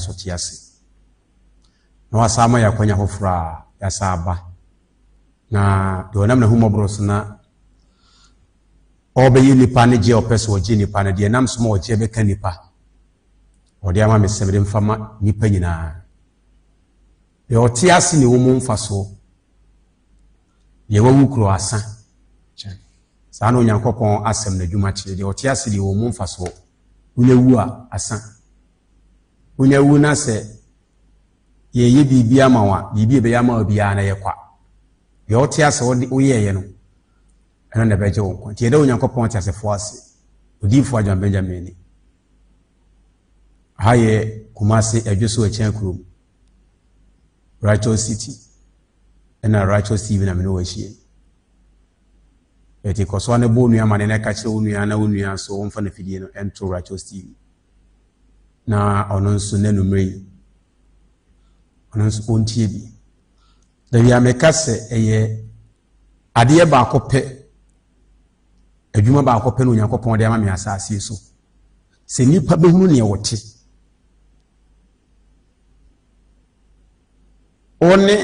so te ase. Na wasan ama yɛ akwanya foforɔ a yɛasa aba. Na deɛ ɔnam n'ahummɔborɔ so na ɔrebɛyɛ nipa ne gye a ɔpɛ sɛ ɔgye nipa no deɛ ɛnam so ma ɔgye bɛka nipa. Ɔde ama me sɛ mede mfa ma nipa nyinaa. Deɛ ɔte ase na ɛwɔ mu mfasoɔ. Deɛ wawu kuro asa. Saa na Onyankopɔn asɛm n'adwuma kyerɛ. Deɛ ɔte ase deɛ ɛwɔ mu mfasoɔ. Wonya wu a, asa. Wonya wu na sɛ yɛyɛ biribi ama wo a, biribi a ɛbɛyɛ ama wo biara na ɛyɛ kwa. Deɛ ɔte ase woyɛeɛ no, ɛno na ɛbɛgye wo nkwa. Nti yɛda Onyankopɔn teasefoɔ ase. Odiyifoɔ Agyeman Benjamin ni. Ha yɛ Kumasi Adwoso Akyea kurom. Righteous City. Ɛna Righteous TV na me ne wɔ ahyia yi. Ɛti kɔ so ne bɔ onua ma ne na ɛka kyerɛ wo nua na wo nua nso wɔmfa no fidie no ɛnto Righteous TV. Na ɔno nso n'anumere yi ɔno nso ɔntie bi. Dabi a meka sɛ ɛyɛ adeɛ baako pɛ, adwuma baako pɛ na Onyankopɔn de ama me asase so. Sɛ nnipa bɛhunu neɛ wɔte, wo ne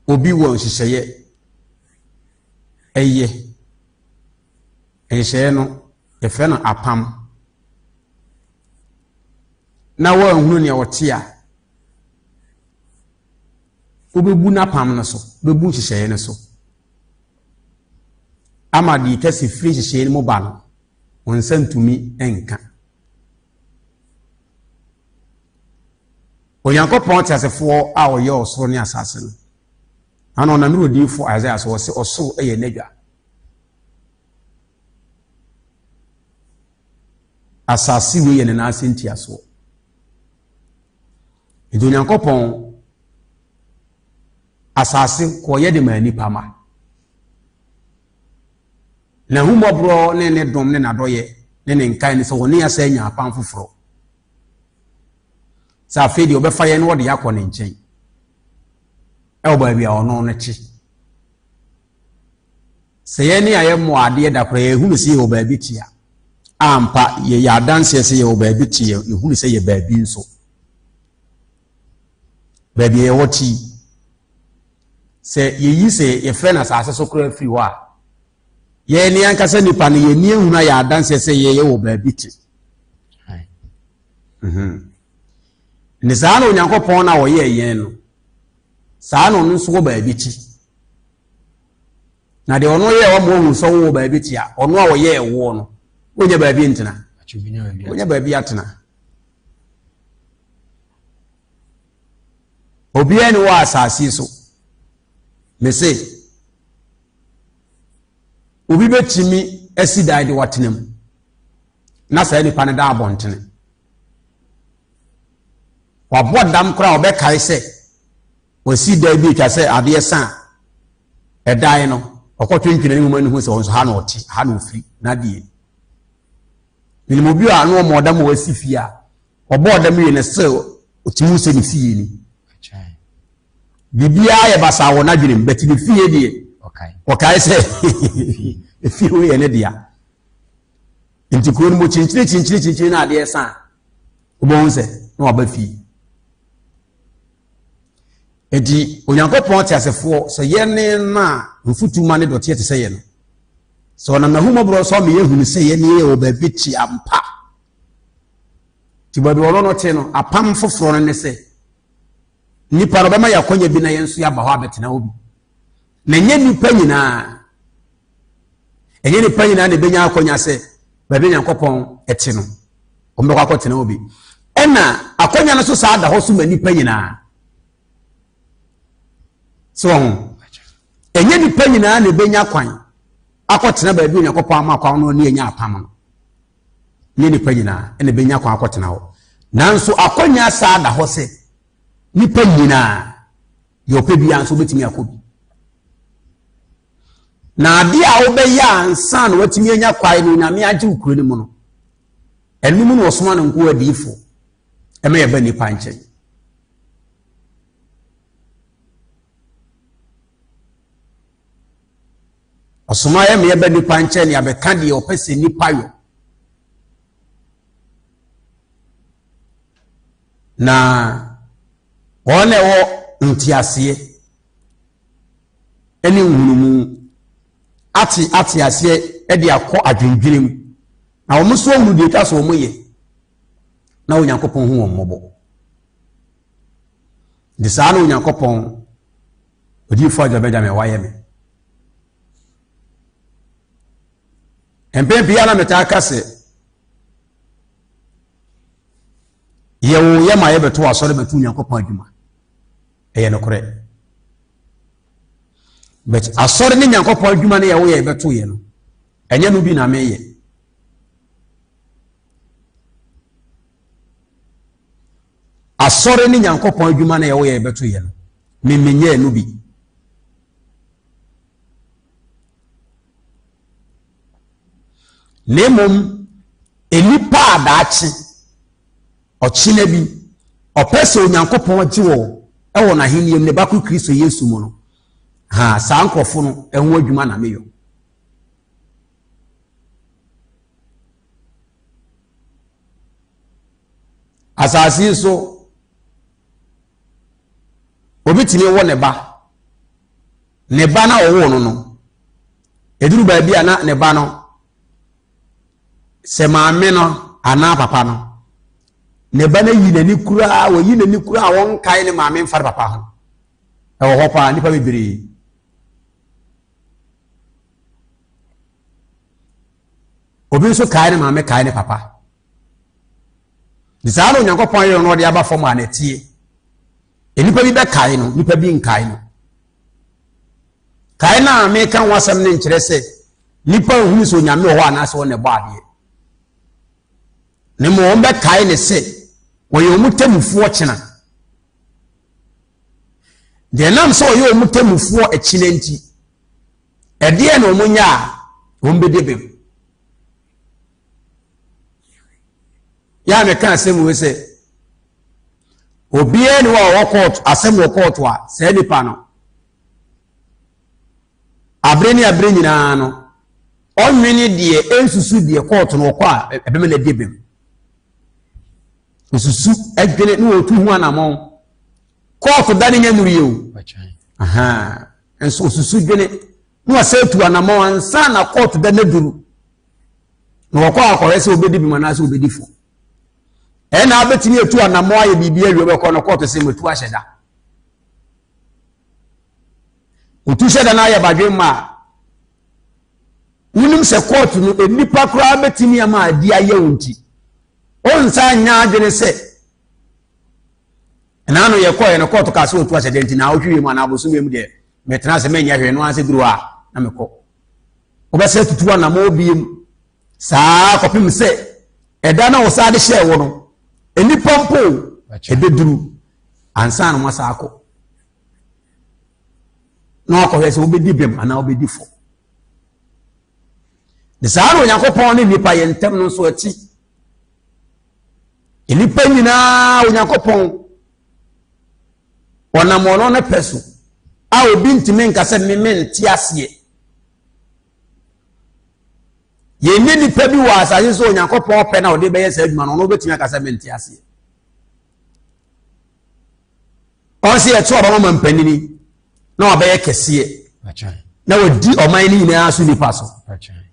obi wɔ nhyehyɛeɛ ɛyɛ nhyehyɛeɛ no yɛfrɛ no apam na woanhunu nea ɔte a wobɛbu n'apam no so wobɛbu nhyehyɛeɛ no so ama deɛ kɛse firi nhyehyɛeɛ no mu ba no wɔn nsa ntumi nka. Onyankopɔn teasefoɔ a ɔyɛ ɔsoro ne asase no ana ɔnam ne odiyifoɔ Isaiah so ɔse ɔsoro yɛ n'adwa. Asase wei yɛ ne nan ase ntiasoɔ. Nti Onyankopɔn asase kɔyɛ de maa nipa ma. N'ahummɔborɔ ne ne dom ne n'adɔyɛ ne ne nkae ne sɛ wɔne yɛn anya apam foforɔ. Sɛ afei deɛ ɔbɛfa yɛn na ɔde yɛn akɔ ne nkyɛn ɛwɔ baabi a ɔno no te. Sɛ yɛn ne a yɛmmɔ adeɛ da koraa yɛhunu sɛ yɛwɔ baabi te a, ampa yɛyɛ adanseɛ sɛ yɛwɔ baabi te yɛhunu sɛ yɛ baabi nso. Baabi a yɛwɔ te yi, sɛ yɛyi sɛ yɛfrɛ no asase so koraa firi hɔ a, yɛn ne ankasa nipa no yɛn ni ehunu ayɛ adanseɛ sɛ yɛyɛ wɔ baabi te. Mhm. Ne saa na Onyankopɔn na ɔyɛɛ yɛn no, saa na ɔno nso wɔ baabi te. Na deɛ ɔno yɛɛ wɔn ohun sɛ ɔwɔ baabi te a, ɔno a ɔyɛɛ woɔ no, wonya baabi ntena. Wonya baabi atena. Obiara ni wɔ asase so. Mese, obi bɛtumi asi dan de watena mu na saa nipa no da abɔntene. Wabɔ dam koraa ɔbɛkae sɛ wasi dan bi atwa sɛ adeɛ sa a ɛdan no ɔkɔtwentwene ne nwoma no hu sɛ ɔnso ha na ɔte ha na ɔfiri n'adeɛ. Menim obi a na ɔmɔ ɔdam a wasi fie a ɔbɔ ɔdam wie no sɛ ɔtumi hu sɛ ne fie ni. Biribiara yɛ basaa wɔ n'adwene mu bɛte ne fie deɛ ɔkae sɛ efie wei yɛ ne dea. Nti kuro no mu kyinkyini kyinkyini kyinkyini na adeɛ sa a wobɛhu sɛ na waba fie. Enti Onyankopɔn teasefoɔ sɛ yɛne no a mfutuma ne dɔteɛ te sɛ yɛ no sɛ ɔnam n'ahummɔborɔ so ama yɛahunu sɛ yɛne yɛ wɔ baabi te ampa. Nti baabi ɔno no te no apam foforɔ no ne sɛ nnipa no ɔbɛma yɛ akɔnya bi na yɛn nso yɛaba hɔ abɛtena hɔ bi. Na ɛnyɛ nnipa nyinaa ɛnyɛ nnipa nyinaa na ɛbɛnya akɔnya sɛ baabi Nyankopɔn te no wɔn bɛkɔ akɔtena hɔ bi. Ɛna akɔnya no so saa da hɔ so ma nnipa nyinaa. So wɔn ɛnyɛ nnipa nyinaa na ɛbɛnya kwan akɔtena baabi Onyankopɔn ama kwan no ne ɛnya apam no. Nyɛ nnipa nyinaa na ɛbɛnya kwan akɔtena hɔ. Nanso akɔnya saa da hɔ sɛ nnipa nyinaa deɛ ɔpɛ biara nso wobɛtumi akɔ bi. Na adeɛ a wobɛyɛ ansa na watumi anya kwae no Onyame agye wo kuro no mu no, ɛno mu na ɔsoma no nko adiifo ɛma yɛba nnipa nkyɛn. Ɔsoma yɛ ma yɛba nnipa nkyɛn ne abɛka deɛ ɔpɛ sɛ nnipa yɔ. Na wɔn na ɛwɔ nteaseɛ ne nhunumu ate ate aseɛ de akɔ adwendwene mu na wɔn nso ahunu deɛ atwa so wɔn yɛ na Onyankopɔn hu wɔn mmɔbɔ. Nti saa na Onyankopɔn odiyifoɔ Adwoa Benjamin wayɛ me. Mpɛn pii a na metaa ka sɛ yɛwo yɛ ma yɛbɛto asɔre bɛto Onyankopɔn adwuma. Ɛyɛ nokorɛ. But asɔre ne Nyankopɔn adwuma no yɛwo yɛ yɛbɛto yɛ no, ɛnyɛ no bi na meyɛ. Asɔre ne Nyankopɔn adwuma no yɛwo yɛ yɛbɛto yɛ no, me menyɛɛ no bi. Na mmom, nnipa a daakye, ɔkyena bi, ɔpɛ sɛ Onyankopɔn gye wɔ wɔ n'ahenni mu, ne ba koro Kristo Yesu mu no, ha saa nkurɔfo no ho adwuma na meyɔ. Asase yi so, obi tumi wɔ ne ba. Ne ba na ɔwoo no no, ɛduru baabi a na ne ba no, sɛ maame no anaa papa no, ne ba no ayi n'ani koraa, wɔyi n'ani koraa a wɔnkae ne maame mfa ne papa ho. Ɛwɔ hɔ paa, nnipa bebree. Obi nso kae ne maame kae ne papa. Nti saa na Onyankopɔn yere no ɔde aba fam a n'atie. Nnipa bi bɛkae no, nnipa bi nkae no. Kae no a meka ho asɛm no nkyerɛ sɛ nnipa nhunu sɛ Onyame wɔ hɔ anaasɛ ɔna ɛbɔ adeɛ. Na mmom wɔn bɛkae ne sɛ wɔyɛ wɔn temmufoɔ kyena. Deɛ nam sɛ ɔyɛ wɔn temmufoɔ akyina nti, ɛdeɛ na wɔn nyɛ a wɔn bɛdi bem. Yɛ a meka asɛm wei sɛ obiara ni hɔ a ɔwɔ kɔɔto asɛm wɔ kɔɔto a saa nipa no abere ne abere nyinaa no ɔnwene deɛ ɛnsusu deɛ kɔɔto no ɔkɔ a ɛbɛma no adi bem osusu ɛdwene ne wɔtu ho anammɔn kɔɔto da ne nyɛ nnuruyɛ o nso osusu dwene na wɔsɛ atu anammɔn ansa na kɔɔto da no aduru na wɔkɔ akɔhwɛ sɛ obɛdi bem anaasɛ obɛdi fo ɛna abɛtumi atu anammɔn ayɛ biribi awie wobɛkɔ no kɔɔto sɛ matu ahyɛ da otu hyɛ da no ayɛ badwe ma a wonim sɛ kɔɔto no nnipa koraa bɛtumi ama adi ayɛ wo nti ɔnsa nyɛ adwene sɛ ɛna no yɛkɔɛ no kɔɔto kaa sɛ ɔtu ahyɛ da nti na awotwe mu anaa abosome mu deɛ mɛtena sɛ mɛnyɛ hwee no ansɛ duru a na mekɔ wobɛsɛ tutu anammɔn biem saa kɔpem sɛ ɛda na wɔsaa de hyɛɛ wo no nnipa mpo ɛbɛduru ansa na wɔasa akɔ na wakɔhwɛ sɛ wobɛdi bem anaa wobɛdi fɔ ne saa na Onyankopɔn ne nnipa yɛ ntam no nso akyi nnipa nyinaa Onyankopɔn ɔnam ɔno ne pɛ so a obi ntumi nka sɛ meme nte aseɛ yɛnyɛ nipa bi wɔ asase so Onyankopɔn pɛ na ɔde bɛyɛ saa adwuma no ɔno wobɛtumi aka sɛ mente aseɛ ɔn sɛ yɛto ɔba ma mpanini na wabɛyɛ kɛseɛ na wadi ɔman no nyinaa so nipa so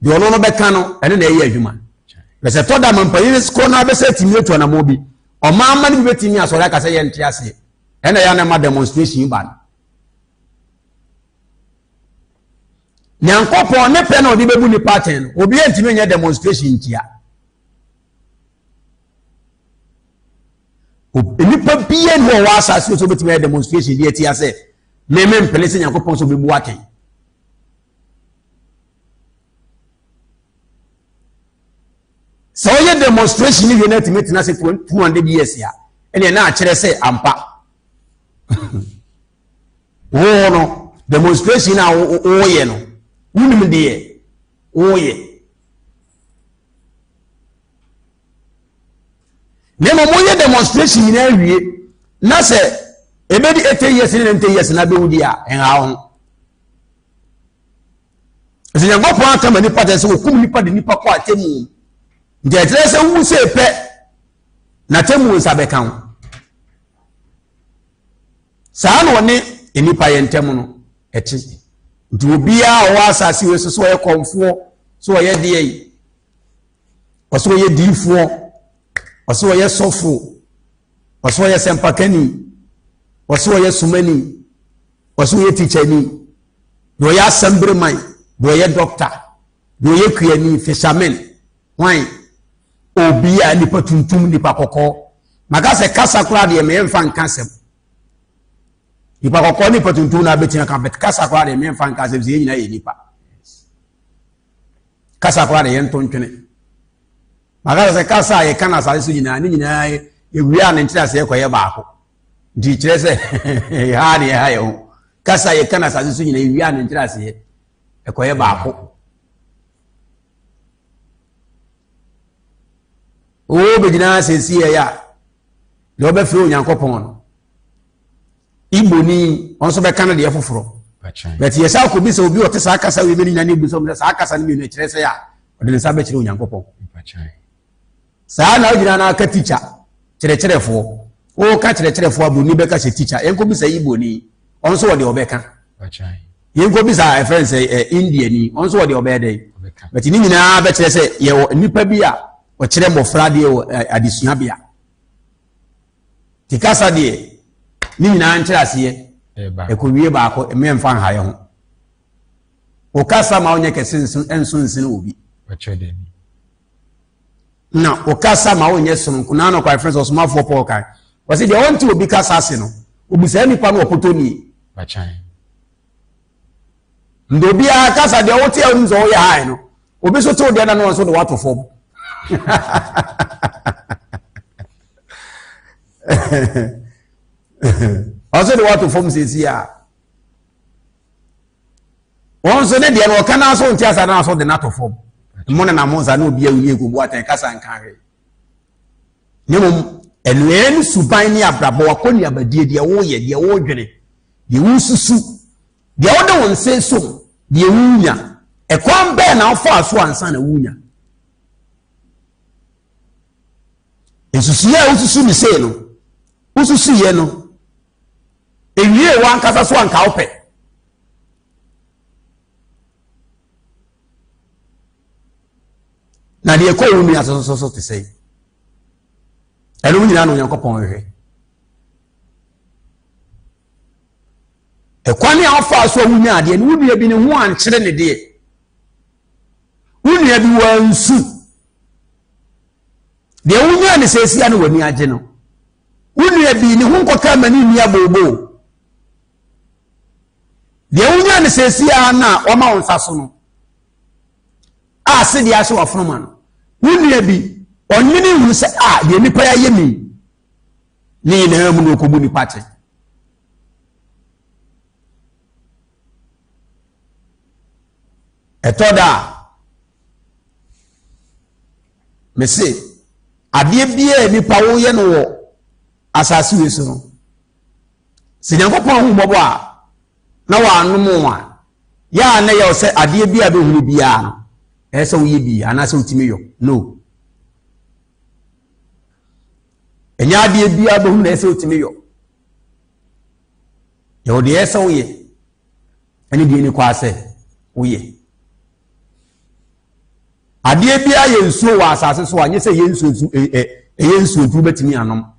deɛ ɔno no bɛka no ɛno na ɛyɛ adwuma bɛsɛ tɔ da ma mpanyin kɔ na abɛsɛ atumi atu anamɔ bi ɔman ma no bi bɛtumi asɔre aka sɛ yɛnte aseɛ ɛna yɛ anama demonstration ba no Nyankopɔn ne pɛ na ɔde bɛbu nipa atɛn no obi ntumi nyɛ demonstration ntia nipa bia ni ɔwɔ asase so obɛtumi ayɛ demonstration de atia sɛ meme mpene sɛ Nyankopɔn sɛ ɔbɛbu atɛn. Sɛ ɔyɛ demonstration wie na atumi tena ase 200 years a ɛneɛ na akyerɛ sɛ ampa wo no demonstration a woyɛ no wonim deɛ woyɛ na mmom woyɛ demonstration nyinaa wie na sɛ ɛbɛdi 80 years ne 90 years na bɛwu deɛ a ɛnha ho Ɛsɛ Nyankopɔn aka ma nipa kyerɛ sɛ wɔkum nipa de nipa kɔ atemmu. Nti ɛkyerɛ sɛ wowu sɛ pɛ na atemmu nsa bɛka wo. Saa na ɔne nnipa yɛn ntam no ɛte. Nti obiara a ɔwɔ asase wei so sɛ ɔyɛ kɔmfoɔ, sɛ ɔyɛ deɛ yi, ɔsɛ ɔyɛ diifoɔ, ɔsɛ ɔyɛ sɔfo, ɔsɛ ɔyɛ sɛmpakani, ɔsɛ ɔyɛ somani, ɔsɛ ɔyɛ tikyani, deɛ ɔyɛ asɛmbereman, deɛ ɔyɛ dɔkta, deɛ ɔyɛ kuani, fisherman, hwan? Obiara, nipa tuntum, nipa kɔkɔɔ. Maka sɛ kasa koraa deɛ meyɛ mfa nka asɛm. Nipa kɔkɔɔ nipa tuntum na abɛtumi aka, but kasa koraa deɛ meyɛ mfa nka asɛm sɛ yɛn nyinaa yɛ nipa. Kasa koraa deɛ yɛnto ntwene. Maka sɛ kasa a yɛka no asase so nyinaa ne nyinaa yɛwie a ne nkyerɛaseɛ kɔyɛ baako. Nti kyerɛ sɛ yɛha ne yɛha yɛ ho. Kasa a yɛka no asase so nyinaa yɛwie a ne nkyerɛaseɛ ɛkɔyɛ baako. Owó bɛgyina sɛsi yɛ a deɛ ɔbɛfrɛ Onyankopɔn no Igboni ɔno nso bɛka no deɛ foforɔ but yɛ sɛ akɔbi sɛ obi ɔte saa kasa wei mɛni nyane bu sɛ saa kasa no mmienu ɛkyerɛ sɛ a ɔde ne nsa bɛkyerɛ Onyankopɔn. Saa na wogyina no aka tikya kyerɛkyerɛfoɔ woka kyerɛkyerɛfoɔ a buroni bɛka sɛ tikya yɛnkɔbi sɛ Igboni ɔno nso wɔde ɔbɛka yɛnkɔbi sɛ ɛfrɛ no sɛ Indiani ɔno nso wɔde ɔbɛyɛ dɛn but ne nyinaa bɛkyerɛ sɛ yɛwɔ nnipa bi a ɔkyerɛ mmɔfra deɛ wɔ adesuabea. Te kasa deɛ ne nyinaa nkyerɛ aseɛ ɛkɔwie baako mmɛ mfa nhaeɛ ho. Wo kasa ma wonyɛ kɛse nso nsene obi. Na wo kasa ma wonyɛ sononko. Na anɔkwa ɛfrɛ sɛ ɔsomafoɔ Paul kan wɔsi deɛ ɔnte obi kasa ase no obisaa nipa no ɔpotɔ nie. Nti obiara kasa deɛ wote a wonim sɛ woyɛ hae no, obi so tew deɛ na no nso de wato fam. Ɔso de wato fam siesie a. Wɔn nso ne deɛ no ɔka naa so nte asa naa so de n'ato fam. Mo nenam ho nsa na obi awu ne ekobu atɛn kasa nka hwee. Ne mmom ɛnoɛ ne suban ne abrabɔ wakɔnuabadie deɛ woyɛ deɛ wodwene deɛ wosusu Deɛ wode wo nsa resom, deɛ worenya, ɛkwan bɛn na wofaa so ansa na worenya? Nsusuiɛ a wosusu ne sei no, wosusuiɛ no, ewie w'ankasa so anka wopɛ. Na deɛ ɛkɔ wo nua so so so te sɛ ɛno nyinaa na Onyankopɔn hwehwɛ. Ɛkwan a ɔfaa so a wonya adeɛ no, wo nua bi ne ho ankyere ne deɛ. Wo nua bi wansu. Deɛ wonya ne sɛsia no w'ani agye no. Wo nua bi ne ho nkɔka ma ne nni abooboo. Deɛ wonya ne sɛsia no a wama wo nsa so no, a sedeɛ ahyɛ w'afonoma no, wo nua bi ɔnwene hunu sɛ a deɛ nipa yɛ mi ne nyinaa mu na ɔkɔbu nipa kyɛ. Ɛtɔ da a, mese adeɛ biara nipa woyɛ no wɔ asase wei so no, sɛ Nyankopɔn ahu mmɔbɔ a na wɔanom a, yɛ a na yɛ sɛ adeɛ bi a bɛhunu biara no, ɛyɛ sɛ woyɛ bi anaasɛ wotumi yɔ. No. Ɛnyɛ adeɛ biara bɛhunu na ɛyɛ sɛ wotumi yɔ. Yɛwɔ deɛ ɛsɛ woyɛ ɛne deɛ ɛni kwaa sɛ woyɛ. Adeɛ biara yɛ nsuo wɔ asase so a nyɛ sɛ ɛyɛ nsuo nsu ɛ ɛyɛ nsuo nti wobɛtumi anom.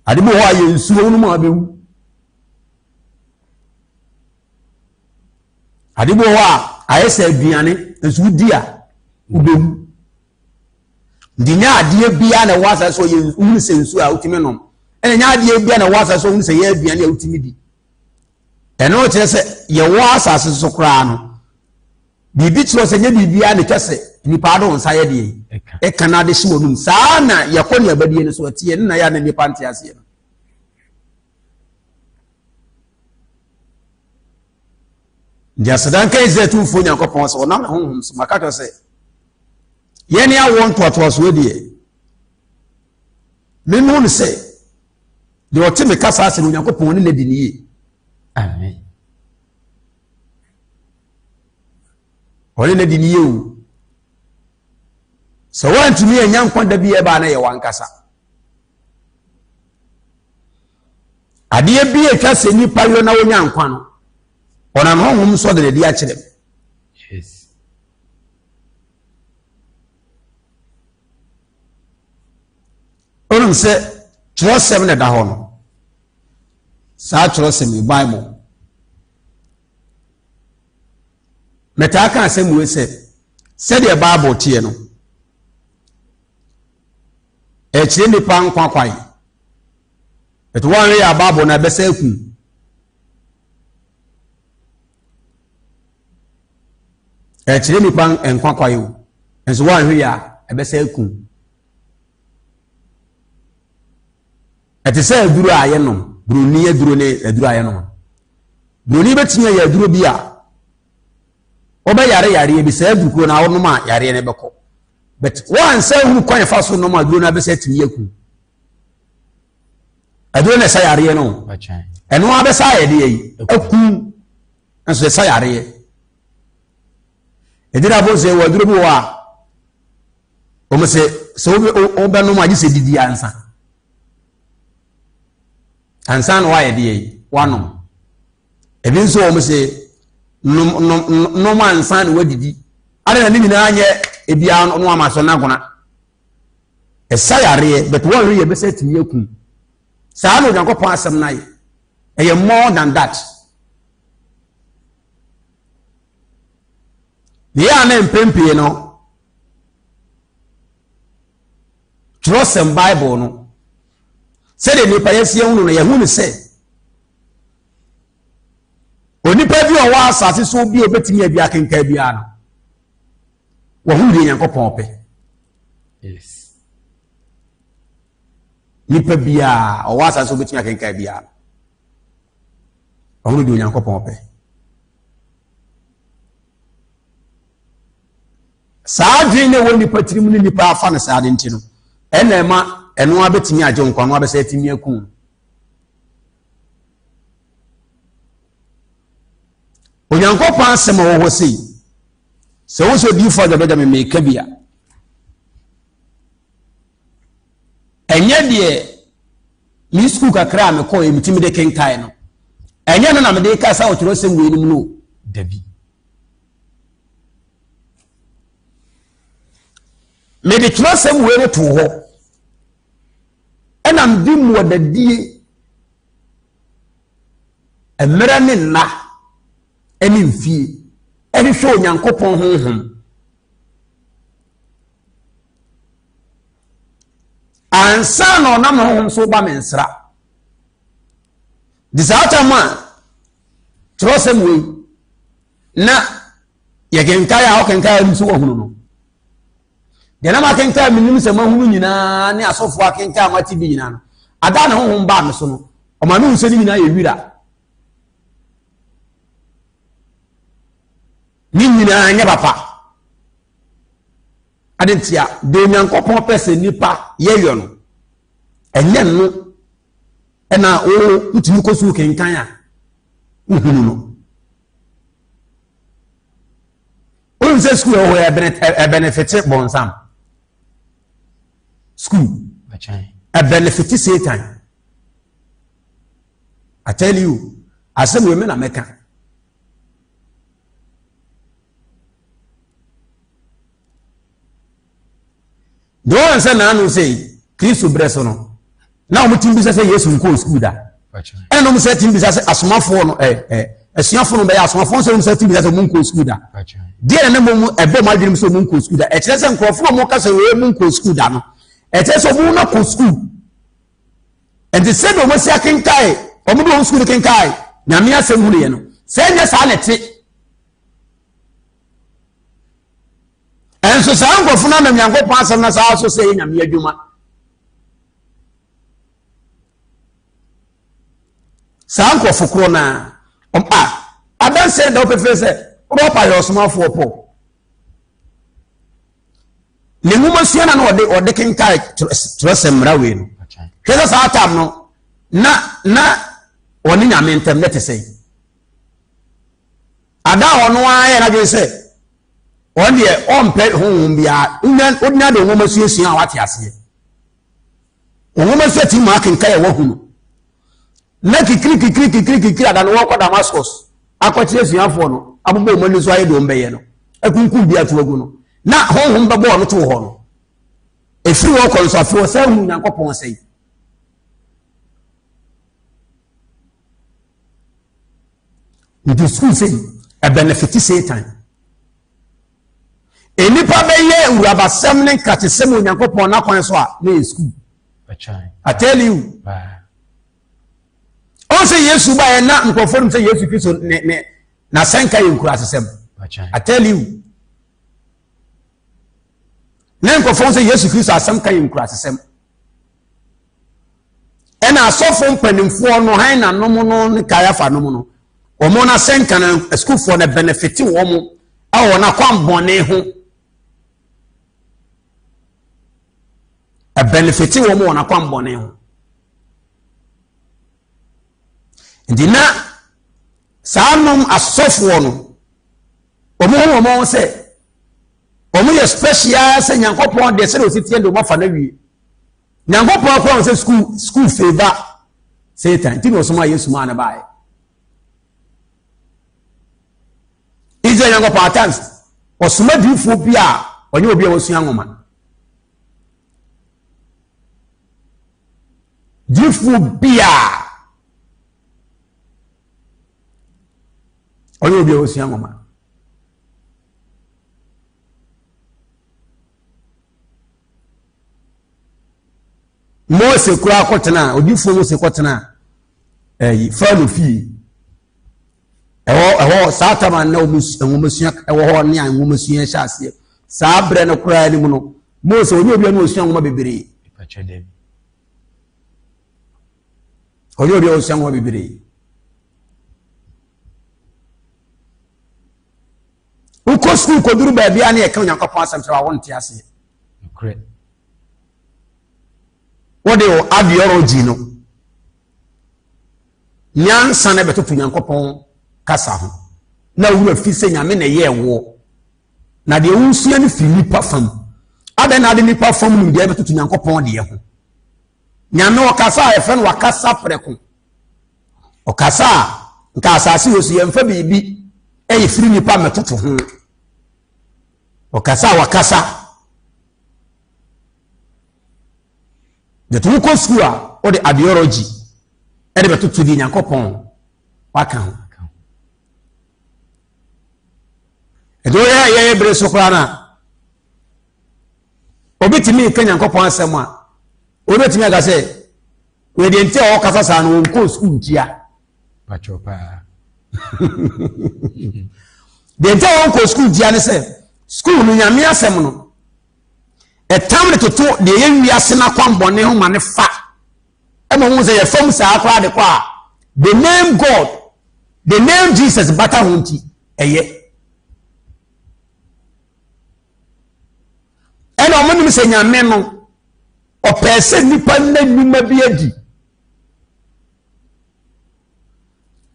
Ade bi wɔ hɔ a yɛ nsuo wonom a bɛwu. Ade bi wɔ hɔ a ayɛ sɛ aduane nso wodi a wobɛwu. Nti nyɛ adeɛ biara na ɛwɔ asase so yɛ wohunu sɛ nsuo a wotumi nom ɛna nyɛ adeɛ biara na ɛwɔ asase so wohunu sɛ yɛ aduane a wotumi di. Ɛno kyerɛ sɛ yɛwɔ asase so koraa no biribi kyerɛ sɛ nyɛ biribiara na ɛtwa sɛ nipa ade wɔn nsa yɛ deɛ ɛka na ade hye wɔn num saa na yɛkɔ ne abadie no so ɛteɛ ne na yɛ na nipa nte aseɛ no. Nti aseda nka Israel Tumfoɔ Nyankopɔn sɛ ɔnam ne honhom so maka kyerɛ sɛ yɛne awoɔ ntoatoasoɔ deɛ mehu no sɛ deɛ ɔte me kasa ase no Onyankopɔn ne n'adi ne yie. Amen. Ɔne n'adi ne yie o. Sɛ woantumi anya nkwa da bi ɛbaa na yɛ wankasa. Adeɛ bi a ɛtwa sɛ nnipa yɔ na wɔnya nkwa no, ɔnam honhom so de n'adi akyerɛ m. Yes. Wonim sɛ twerɛsɛm na ɛda hɔ no, saa twerɛsɛm yi, Bible. Mɛtaa ka asɛm wei sɛ, sɛdeɛ Bible teɛ no, ɛkyerɛ nnipa nkwa kwan. But wɔn yɛ Bible na ɛbɛsɛ aku. Ɛkyerɛ nnipa nkwa kwan o. Nso wɔn yɛ a ɛbɛsɛ aku. Ɛte sɛ aduro a yɛnom, buroni aduro ne aduro a yɛnom. Buroni bɛtumi ayɛ aduro bi a wɔbɛyare yareɛ bi saa aduro kuro na wɔnom a yareɛ no bɛkɔ. But wɔansa hunu kwan fa so nom aduro no abɛsɛ atumi aku. Aduro no ɛsa yareɛ no. Ɛno abɛsa ayɛ deɛ yi aku nso ɛsa yareɛ. Ɛgyina fo sɛ wɔ aduro bi wɔ a wɔn sɛ sɛ wobɛnom agye sɛ didi ansa ansa na wayɛ deɛ yi wanom ebi nso wɔn sɛ nom nom nom ansa na wadidi ade na ne nyinaa nyɛ ebiara no ama so n'agona ɛsa yareɛ but wɔn yɛ bɛsɛ tumi akum saa na Onyankopɔn asɛm no ayɛ ɛyɛ more than that. Deɛ a na mpɛn pii no twerɛsɛm Bible no sɛdeɛ nnipa yɛsi ahunu no yɛhu no sɛ onipa bi a ɔwɔ asase so bi a obetumi abi akenkan biara no wɔhu deɛ Nyankopɔn pɛ. Yes. Nipa biara ɔwɔ asase so obetumi akenkan biara no ɔhunu deɛ Onyankopɔn pɛ. Saa adwene na ɛwɔ nipa tirim ne nipa afa no saa de nti no, ɛna ɛma ɛno abɛtumi agye nkwa no abɛsɛ atumi aku no. Onyankopɔn asɛm a ɛwɔ hɔ sei, sɛ wo sɛ odiyifoɔ adwabɛgya me meka bi a, ɛnyɛ deɛ me sukuu kakra a mekɔɔ metumi de kenkae no, ɛnyɛ no na mede ka sɛ ɔtwerɛsɛm wei nom no. Dabi. Mede twerɛsɛm wei no too hɔ ɛna mede mmuadadie mmerɛ ne nna ne mfie ɛhwehwɛ Onyankopɔn honhom ansa na ɔnam ne honhom so ba me nsra de saa tam a twerɛsɛm wei na yɛkenkan a ɔkenkan a nso wahunu no deɛ na makenkan menim sɛ mahunu nyinaa ne asɔfoɔ akenkan a mate bi nyinaa no ada ne honhom baa me so no ɔma mehu sɛ ne nyinaa yɛ wira ne nyinaa nyɛ papa ade ntia deɛ Onyankopɔn pɛ sɛ nnipa yɛyɔ no ɛnyɛ no ɛna wo wotumi kɔ sukuu kenkan a wohunu no wonim sɛ sukuu ɛwɔ hɔ ɛbɛnefete bɔnsam sukuu ɛbɛnefete satan I tell you asɛm wei me na mɛka Deɛ wɔn sɛ naanu sɛ Kristo berɛ so no, na wɔn ti bisa sɛ Yesu nkɔɔ sukuu da. Ɛna wɔn sɛ ti bisa sɛ asomafoɔ no ɛ ɛ asuafoɔ no bɛyɛ asomafoɔ nso wɔn sɛ ti bisa sɛ wɔn nkɔɔ sukuu da. Deɛ na ne mu ɛbɔ wɔn adwene mu sɛ wɔn nkɔɔ sukuu da. Ɛkyerɛ sɛ nkurɔfoɔ a wɔn ka sɛ wɔn nkɔɔ sukuu da no, ɛkyerɛ sɛ wɔn na kɔ sukuu. Nti sɛdeɛ wɔn asi akenkae, wɔn de wɔn sukuu no kenkae, nyame asɛm hunu yɛ no, sɛ ɛnyɛ saa na ɛte. Ɛnso saa nkurɔfo no anam Nyankopɔn asɛm no saa so sɛ ɛyɛ Nyame adwuma. Saa nkurɔfo korɔ no a, a adanseɛ da wo pefee sɛ wobɛpa yɛ ɔsomafoɔ Paul. Ne nwoma sua na na ɔde ɔde kenkae twerɛsɛm mmara wei no. Hwɛ sɛ saa tam no na na ɔne Nyame ntam na ɛte sɛn. Ada a ɔno ara yɛ n'adwene sɛ ɔno deɛ ɔmpɛ honhom biara, wonya de nwoma suasua a wate aseɛ. Nwoma sua ti mu akenkan a wahunu. Na kikiri kikiri kikiri kikiri ada no wɔkɔ Damascus akɔkyerɛ asuafoɔ no abobɔ wɔn ani so ayɛ deɛ wɔn bɛyɛ no akunkum bi ato agu no na honhom bɛbɔ ɔno to hɔ no ɛfiri hɔ kɔ nso afei ɔsan hu Nyankopɔn sɛe. Nti sukuu sei ɛbɛnefiti Satan. Nnipa bɛyɛ wurabasɛm ne nkakyesɛm Onyankopɔn n'akwan so a na yɛ sukuu. I tell you. Ɔn sɛ Yesu baeɛ na nkurɔfoɔ nim sɛ Yesu Kristo ne ne n'asɛnka yɛ nkuraasesɛm. I tell you. Na nkurɔfoɔ sɛ Yesu Kristo asɛm ka yɛ nkuraasesɛm. Ɛna asɔfo mpanimfoɔ no han nanom no ne Kayafa nom no wɔn no asɛnka no asukuufoɔ no bɛnɛfete wɔn wɔ wɔn akwammɔne ho. Ɛbɛnɛfete wɔn wɔ wɔn akwammɔne ho. Nti na saa nom asɔfoɔ no wɔn ho wɔn ho sɛ wɔn yɛ special sɛ Nyankopɔn deɛ sɛdeɛ ɔsi teɛ deɛ wɔn afa no awie. Nyankopɔn akora wɔn sɛ school school favor Satan nti na ɔsoma Yesu maa no baeɛ. Israel Nyankopɔn at times ɔsoma diifoɔ bi a ɔnyɛ obi a wasua nwoma. Diifoɔ bi a ɔnyɛ obi a wasua nwoma. Mose koraa kɔtena odiifoɔ Mose kɔtena ɛyi eh, Farao fie ɛhɔ ɛhɔ saa tam a na wɔn nwomasua ɛwɔ hɔ ne a nwomasua hyɛ aseɛ saa berɛ no koraa anim no Mose onye obi a na ɔsua nwoma bebree ɔnyɛ obi a ɔsua nwoma bebree Wokɔ sukuu kɔduru baabi a ne yɛka Onyankopɔn asɛm sɛ wa wonte aseɛ. Wode wo ideology no nyansa no bɛtoto Nyankopɔn kasa ho na wura fi sɛ Nyame na ɛyɛɛ woɔ na deɛ wosua no firi nipa fam. Adɛn na ade nipa fam nimdeɛ bɛtoto Nyankopɔn deɛ ho? Nyame ɔkasa a yɛfrɛ no wakasa prɛko. Ɔkasa a nka asase wɔ so yɛmfa biribi ɛyɛ firi nipa mmɛtoto ho. Ɔkasa a wakasa. Yɛto wokɔ sukuu a wode ideology ɛde bɛtoto deɛ Nyankopɔn waka ho. Ɛde woyɛ yɛyɛ bere so koraa no a obi tumi ka Nyankopɔn asɛm a obetumi aka sɛ wei deɛ nti a ɔkasa saa no wɔnkɔɔ sukuu ntia. Pakyɛw paa. Deɛ nti a wɔnkɔɔ sukuu ntia ne sɛ sukuu no Nyame asɛm no ɛtam ne toto deɛ ɛyɛ wiase no akwammɔne ho ma ne fa ɛma hu sɛ yɛfam saa koraa de kɔ a the name God the name Jesus bata ho nti ɛyɛ. Ɛna wɔn nim sɛ Nyame no ɔpɛɛ sɛ nnipa nna nnwuma bi adi.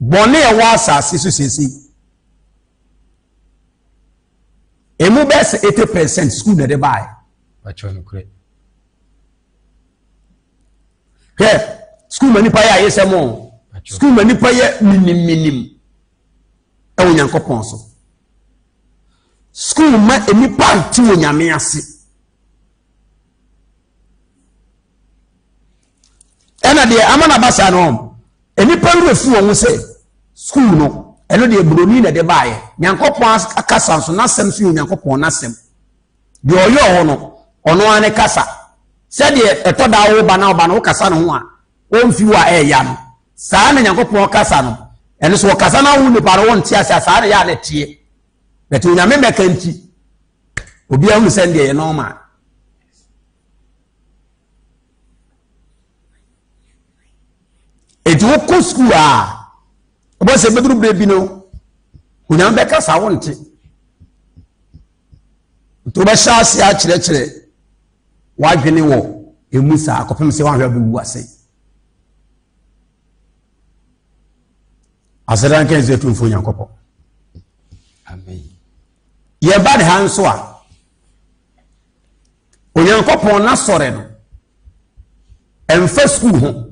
Bɔne a ɛwɔ asase so seesei, emu bɛyɛ sɛ 80% sukuu na ɛde baeɛ. Hwɛ, sukuu ma nipa yɛ ayesɛm o. Sukuu ma nipa yɛ minimminim ɛwɔ Nyankopɔn so. Sukuu ma nnipa nte wɔ Nyame ase. Ɛna deɛ ama no aba saa no, nnipa werɛ fi wɔn ho sɛ sukuu no, ɛno deɛ buroni na ɛde baeɛ. Nyankopɔn akasa nso, n'asɛm nso yɛ Onyankopɔn n'asɛm. Deɛ ɔyɛ hɔ no, ɔno ara ne kasa. Sɛdeɛ ɛtɔ da wo ba na ɔba no wokasa ne ho a, ɔmfi wo a ɛɛya no. Saa na Nyankopɔn kasa no. Ɛno so ɔkasa na wo nipa no wonte ase a, saa na ɛyɛ a na ɛteɛ. But Onyame mmɛka nti, obiara hunu sɛ ndeɛ yɛ normal. Eti wokɔ sukuu a, ɛbɔ sɛ bɛduru berɛ bi no, Onyame bɛkasa wonte. Nti wobɛhyɛ ase akyerɛkyerɛ w'adwene wɔ emu saa kɔpem sɛ woahwɛ bɛwu ase. Aseda nka Israel Tumfoɔ Nyankopɔn. Amen. Yɛba ne ha nso a, Onyankopɔn n'asɔre no, ɛmfa sukuu ho.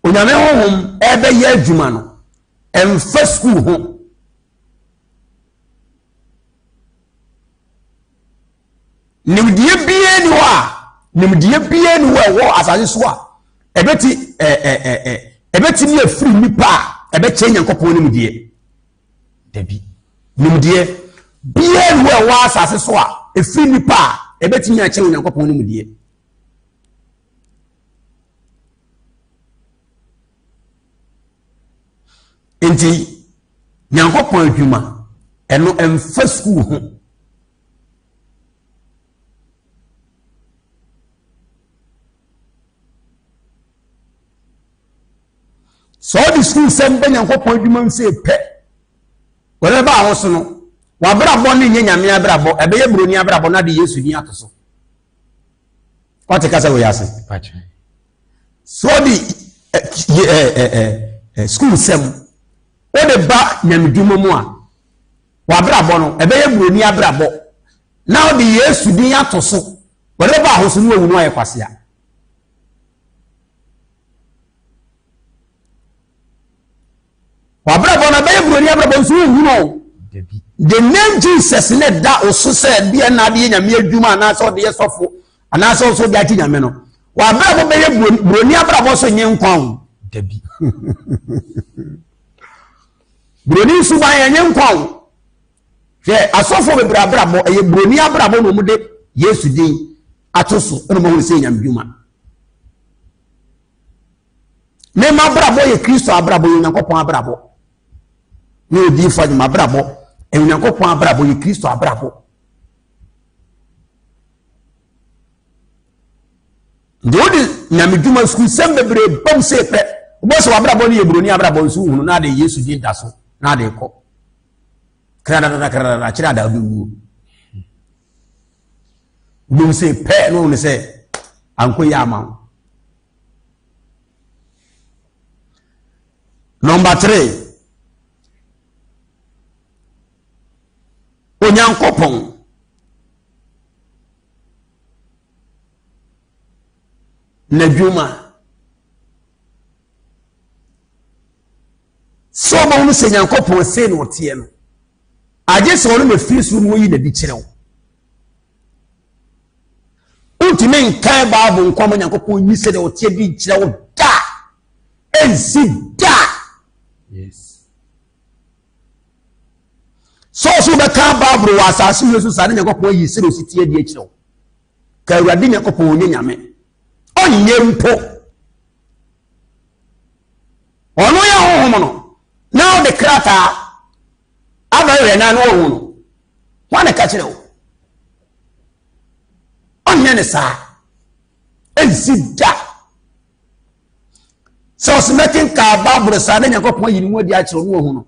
Onyame honhom ɛbɛyɛ adwuma no, ɛmfa sukuu ho. Nimdeɛ biara ni hɔ a, nimdeɛ biara ni hɔ a ɛwɔ asase so a ɛbɛti ɛ ɛ ɛ ɛ ɛbɛtumi afiri nipa a ɛbɛkyɛn Nyankopɔn nimdeɛ. Dabi. Nimdeɛ biara ni hɔ a ɛwɔ asase so a ɛfiri nipa a ɛbɛtumi akyɛn Onyankopɔn nimdeɛ. Nti Nyankopɔn adwuma ɛno ɛmfa sukuu ho. Sɛ ɔde sukuu sɛm bɛ Nyankopɔn adwuma mu sɛ pɛ, wɔde ba ho so no, wabrabɔ ne nyɛ nyame abrabɔ, ɛbɛyɛ buroni abrabɔ na de Yesu din ato so. Wate kasa wɔ yɛ ase. Sɛ ɔde sukuu sɛm wode ba nyamedwuma mu a, wabrabɔ no ɛbɛyɛ buroni abrabɔ na ɔde Yesu din ato so. Wɔde bɛba ahosuo no wawu no ayɛ kwasea. W'abrabɔ no ɛbɛyɛ buroni abrabɔ nso wonhu no. The name Jesus ne da wo so sɛ deɛ na adeɛ nyame adwuma anaasɛ ɔde yɛ sɔfo anaasɛ ɔso de agye nyame no. W'abrabɔ bɛyɛ buroni abrabɔ so nye nkwa o. Dabi. Buroni nsuban ɛnyɛ nkwa o. Hwɛ asɔfo bebree abrabɔ ɛyɛ buroni abrabɔ na wɔn de Yesu din ato so ɛna wɔn ahunu sɛ nyame dwuma. Me m'abrabɔ yɛ Kristo abrabɔ, yɛ Onyankopɔn abrabɔ. Ne odiifo adwuma abrabɔ, ɛyɛ Onyankopɔn abrabɔ, yɛ Kristo abrabɔ. Nti wode nyamedwuma sukuusɛm bebree bam sɛ pɛ, wobɔ sɛ w'abrabɔ no yɛ buroni abrabɔ nso wohunu na ade Yesu din da so na ade kɔ. Kradadada kradadada kyerɛ ada wobɛwuo. Wobɛhu sɛ pɛ na wohunu sɛ ankɔ yɛ ama wo. Number three, Onyankopɔn n'adwuma sɛ ɔbɛhunu sɛ Nyankopɔn sei na ɔteɛ no agye sɛ ɔno na firi soro na ɔyi n'adi kyerɛ wo. Wontumi nkan Bible nkɔ ma Nyankopɔn nyi sɛdeɛ ɔteɛ di nkyerɛ wo da. Ɛnsi da. Yes. Sɛ ɔso wobɛka Bible wɔ asase wei so saa ne Nyankopɔn ayi sɛdeɛ ɔsi teɛ di akyerɛ wo. Ka Awurade Nyankopɔn ɔnyɛ Nyame. Ɔnyɛ mpo. Ɔno yɛ honhom no na ɔde krataa abɛhwɛ na na ɔhu no. Hwan na ɛka kyerɛ wo? Ɔnyɛ ne saa. Ɛnsi da. Sɛ ɔsɛ mɛkenkaa Bible saa na Nyankopɔn ayi ne ho adi akyerɛ no wahu no.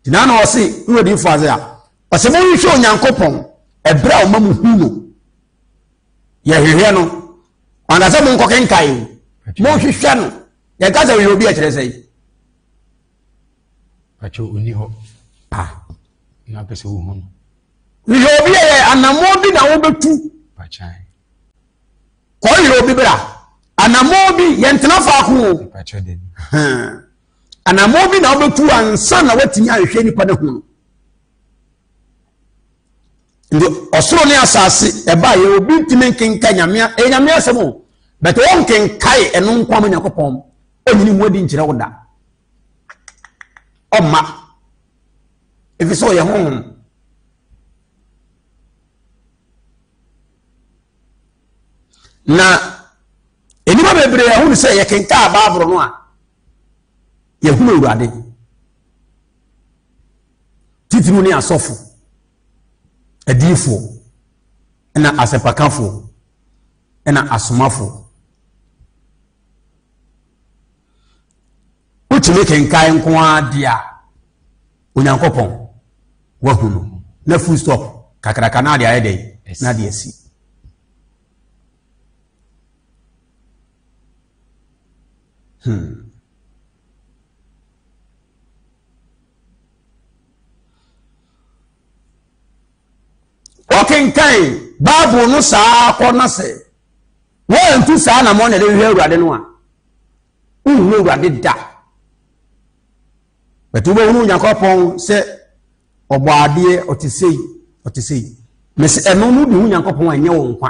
Gyina na ɔse ne odiyifoɔ ase a ɔsɛ monhwehwɛ Onyankopɔn ɛberɛ a ɔma mo hu no. Yɛhwehwɛ no. Ɔnka sɛ monkɔ kenkae o. Monhwehwɛ no. Yɛka sɛ hwehwɛ obi ɛkyerɛ sɛ yi. Pakyɛ onni hɔ. Ah. Na apɛ sɛ wohu no. Hwehwɛ obi ɛyɛ anammɔn bi na wobɛtu. Pakyɛ. Kɔhwehwɛ obi bra. Anammɔn bi yɛntena faako o. Pakyɛ dabi. Anammɔn bi na wobɛtu ansa na woatumi ahwehwɛ nipa no ho no. Nti ɔsoro ne asase ɛba yɛ obi ntumi nkenka nyame ɛyɛ nyame asɛm o bɛtɛ wɔnkenkae ɛno nko ama Nyankopɔn ɔnyini ho adi nkyerɛ wo da ɔmma ɛfiri sɛ ɔyɛ honhom. Na nnipa bebree ahunu sɛ yɛkenkaa Bible no a yɛhunu Awurade titiriw ne asɔfo, adiyifoɔ, ɛna asɛmpakafoɔ, ɛna asomafoɔ. Wotumi kenkan nko ara deɛ a Onyankopɔn wahu no na full stop kakraka na ade ayɛ dɛn na ade asi. Hmm. Wokenkan Bible no saa kɔ na sɛ wɔantu saa anammɔn na ɛde hwehwɛ Awurade no a, wonhunu Awurade da. Bɛtɛ wobɛhunu Onyankopɔn sɛ ɔbɔ adeɛ, ɔte sei, ɔte sei. Mese ɛno no wode hu Nyankopɔn a ɛnyɛ wo nkwa.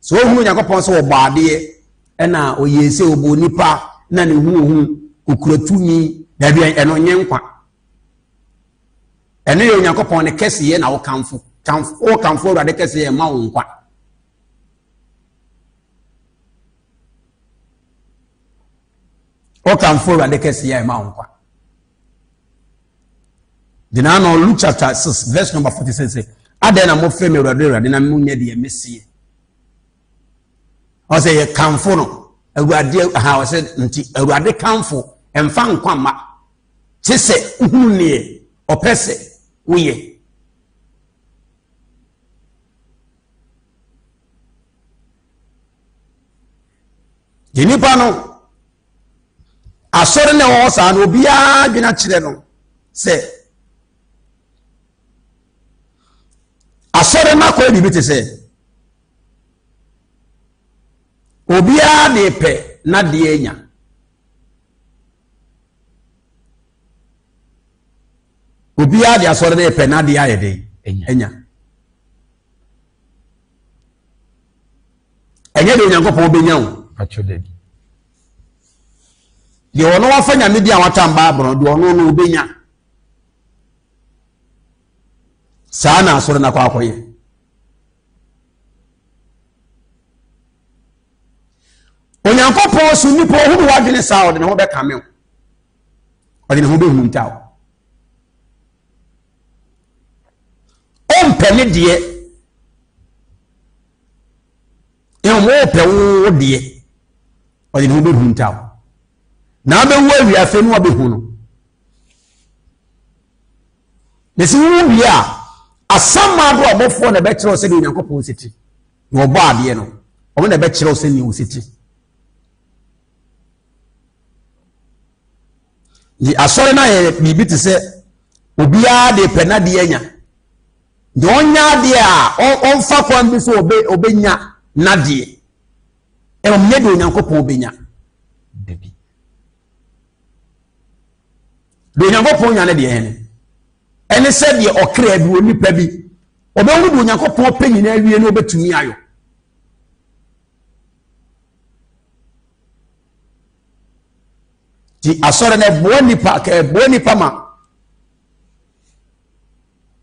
Sɛ wohunu Onyankopɔn sɛ ɔbɔ adeɛ, ɛna ɔyɛ sɛ ɔbɔ nipa na ne ho ohu, ɔkura tumi, daabi ɛno nyɛ nkwa. Ɛno yɛ Onyankopɔn ne kɛseyɛ na wokamfo. Wokamfo Awurade kɛseyɛ ɛma wo nkwa. Wokamfo Awurade kɛseyɛ ɛma wo nkwa. Gyina no Luke chapter 6 verse number 46 sɛ adɛn na mofrɛ me Awurade Awurade na monyɛ deɛ meseɛ. Ɔsɛ yɛ kamfo no Awurade ha ɔsɛ nti Awurade kamfo ɛmfa nkwa mma. Kye sɛ wohunu neɛ ɔpɛ sɛ woyɛ. Deɛ nipa no asɔre na ɛwɔ hɔ saa no obiara dwene akyerɛ no sɛ asɔre no akɔyɛ biribi te sɛ obiara de pɛ n'adeɛ anya. Obiara de asɔre no repɛ n'adeɛ ayɛ den anya. Ɛnyɛ deɛ Onyankopɔn bɛnya o. Deɛ ɔno wafa nyame di a watam Bible no, deɛ ɔno no ɔbɛnya. Saa na asɔre no akɔ akɔyɛ. Onyankopɔn so nipa ohunu w'adwene saa ɔde ne ho bɛkame wo. Ɔde ne ho bɛhunta wo. Ɔmpɛ ne deɛ. Mmom ɔpɛ wo deɛ. Ɔde ne ho bɛhunta wo. Na abɛwu awie afei no wabɛhu no. Na sɛ wowu wie a, asamado abɔfoɔ na ɛbɛkyerɛ wo sɛdeɛ Onyankopɔn si te. Na ɔbɔ adeɛ no, wɔn na ɛbɛkyerɛ wo sɛdeɛ ɔsi te. Nti asɔre no ayɛ biribi te sɛ obiara de pɛ n'adeɛ anya. Deɛ ɔnya adeɛ a ɔmfa kwan bi so ɔbɛnya n'adeɛ. Ɛwɔ nyɛ deɛ Onyankopɔn bɛnya. Dabi. Deɛ Onyankopɔn nya no deɛ ɛne ɛne sɛ deɛ ɔkra bi onipa bi ɔbɛhunu deɛ Onyankopɔn pɛ nyinaa awie na ɔbɛtumi ayɔ. Nti asɔre no ɛboa nipa ka ɛboa nipa ma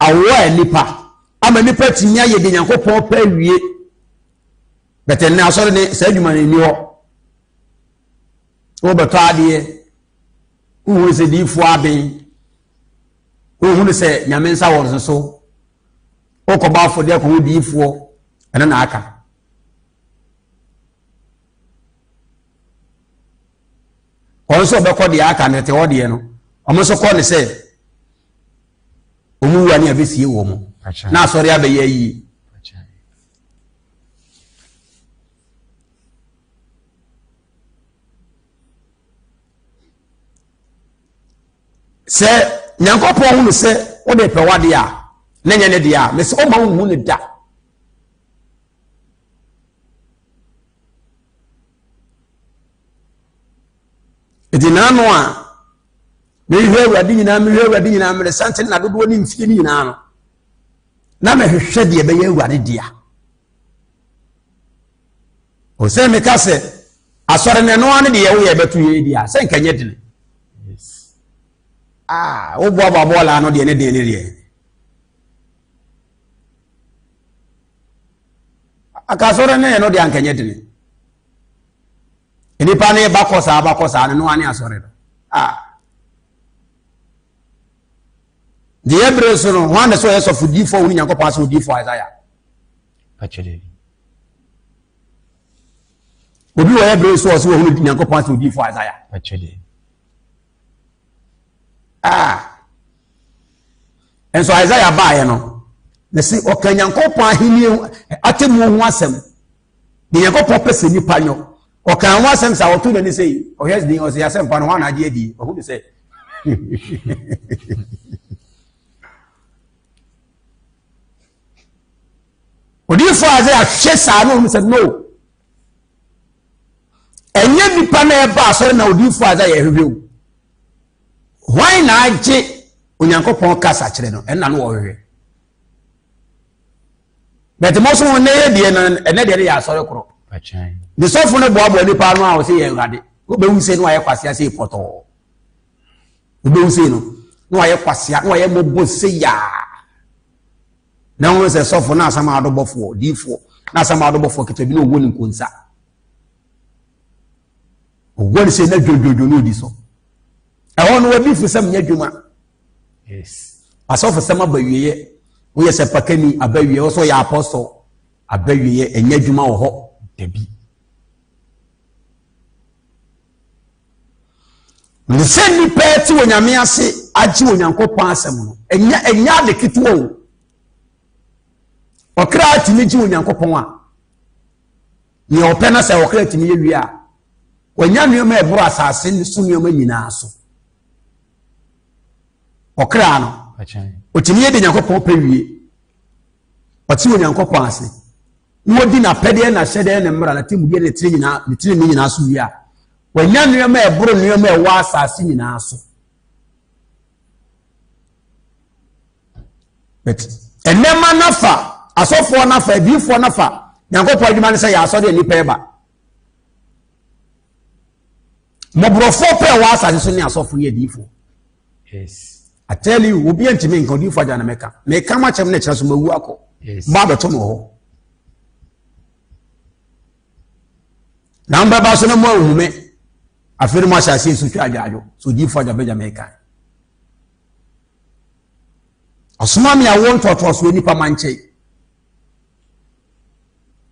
awoa nipa ama nipa tumi ayɛ deɛ Nyankopɔn pɛ awie. Bɛtɛ nnɛ asɔre ne saa adwuma no nni hɔ. Wobɛtɔ adeɛ, wohunu sɛ diifoɔ aben, wohunu sɛ nyame nsa wɔ no so, wokɔbɔ afɔdeɛ akɔhu diifoɔ, ɛno na aka. Wɔn nso ɔbɛkɔ deɛ aka no te hɔ deɛ no, wɔn nso kɔ ne sɛ wɔn wura ne abɛsie wɔn na asɔre abɛyɛ ayie. Sɛ Nyankopɔn hunu sɛ wode pɛ w'adeɛ a na nyɛ ne deɛ a, mesɛ ɔma wonhu ne da. Ɛti naano a mehwehwɛ Awurade nyinaa mehwɛ Awurade nyinaa mmerɛ santene na dodoɔ ne mfie no nyinaa no na mehwehwɛ deɛ ɛbɛyɛ Awurade dea. Ɔsɛ meka sɛ asɔre no ɛno ara ne deɛ woyɛ ɛbɛto yɛ di a sɛ nka nyɛ dene. Ah, woboaboa bɔɔla ano deɛ ne den ne deɛ. Aka asɔre no yɛ no deɛ anka nyɛ dene. Nnipa no ba kɔ saa ba kɔ saa no no ane asɔre no. Ah. Deɛ bere so no, hwan na sɛ ɔyɛ sɔfo diifoɔ wo ne Nyankopɔn asɛ odiifoɔ Isaiah. Obi wɔ yɛ bere so ɔsɛ wɔhunu Nyankopɔn asɛ odiifoɔ Isaiah. Ah. Nso Isaiah baeɛ no, na sɛ ɔka Nyankopɔn ahenni atemmuo ho asɛm. Deɛ Nyankopɔn pɛ sɛ nipa nyɔ. Ɔka ho asɛm sɛ ɔto n'ani sɛ ɔhwɛ din ɔsɛ asɛmpa no ho anagye adi. Ɔhunu sɛ odiyifoɔ. Odiyifoɔ Isaiah hwɛ saa na ɔhu sɛ no. Ɛnyɛ nipa na ɛba asɔre na odiyifoɔ Isaiah yɛhwehwɛ o. Hwan na agye Onyankopɔn kasa kyerɛ no ɛnna no wɔhwehwɛ. Bɛtɛ mo so wɔn nɛ yɛ deɛ no ɛnɛ deɛ no yɛ asɔre korɔ. Ne sɔfo no boaboa nipa ano a ɔsɛ yɛ awurade. Wobɛhu sɛ no ayɛ kwasea sɛ pɔtɔɔ. Wobɛhu sɛ no na wayɛ kwasea na wayɛ mmɔbɔ sɛ yaa. Na wɔn sɛ sɔfo na asam adobɔfoɔ diifoɔ na asam adobɔfoɔ ketewa bi na ɔwɔ ne nkonsa. Ɔwɔ ne sɛ na dwodwodwo na ɔdi so. Ɛhɔ no wɔdi fo sɛm nyɛ adwuma. Yes. Asɔfo sɛm aba wieɛ. Woyɛ sɛ pakani aba wieɛ. Wɔsɛ ɔyɛ apɔstɔ aba wieɛ. Ɛnyɛ adwuma wɔ hɔ. Dabi. Ne sɛ nnipa te wɔ nyame ase agye Onyankopɔn asɛm no, ɛnyɛ ɛnyɛ ade ketewa o. Ɔkra tumi gye Onyankopɔn a, nea ɔpɛ na sɛ ɔkra tumi yɛ wie a, wanya nneɛma a ɛboro asase so nneɛma nyinaa so. Ɔkra no, ɔtumi yɛ de Nyankopɔn pɛ wie. Ɔte Onyankopɔn ase. Na wɔdi n'apɛdeɛ n'ahyɛdeɛ ne mmara n'atemmudeɛ ne tiri nyinaa ne tiri ne nyinaa so wie a, wanya nneɛma a ɛboro nneɛma a ɛwɔ asase nyinaa so. But nneɛma nafa asɔfoɔ nafa adiyifoɔ nafa Nyankopɔn adwuma ne sɛ yɛ asɔre a nnipa ɛba. Mmɔborɔfoɔ pɛ ɛwɔ asase so ne asɔfo ne adiyifoɔ. Yes. I tell you, obi ntumi nka odiyifoɔ agya na mɛka. Mɛka ma kyɛm na kyerɛ so mawu akɔ. Yes. Ba abɛto me wɔ hɔ. Na mbɛba so na mo ahu me. Afei no mo ahyɛ aseɛ su twa adwaadwo. So odiyifoɔ agya bɛgya mɛka. Ɔsoma me awoɔ ntoatoasoɔ nnipa ma nkyɛn.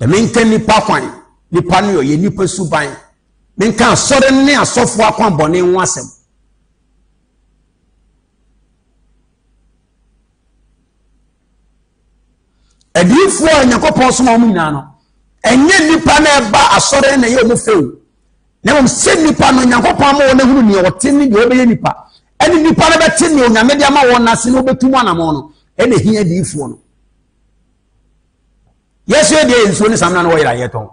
Na menka nnipa kwan, nnipa ne ɔyɛ nnipa suban. Menka asɔre ne asɔfoɔ akwanbɔne ho asɛm. Adiyifoɔ a Nyankopɔn soma wɔn nyinaa no, ɛnyɛ nnipa na ɛba asɔre na ɛyɛ wɔn fɛ o. Na mmom sɛ nnipa no Nyankopɔn ama wɔn ahunu nea ɔte ne deɛ ɔbɛyɛ nipa, ɛne nnipa no bɛte nea Onyame de ama wɔn ase na wɔbɛtu mu anamɔn no, ɛna ɛhia adiyifoɔ no. Yɛsɛ deɛ nsuo ne samina no wɔyera yɛtɔn.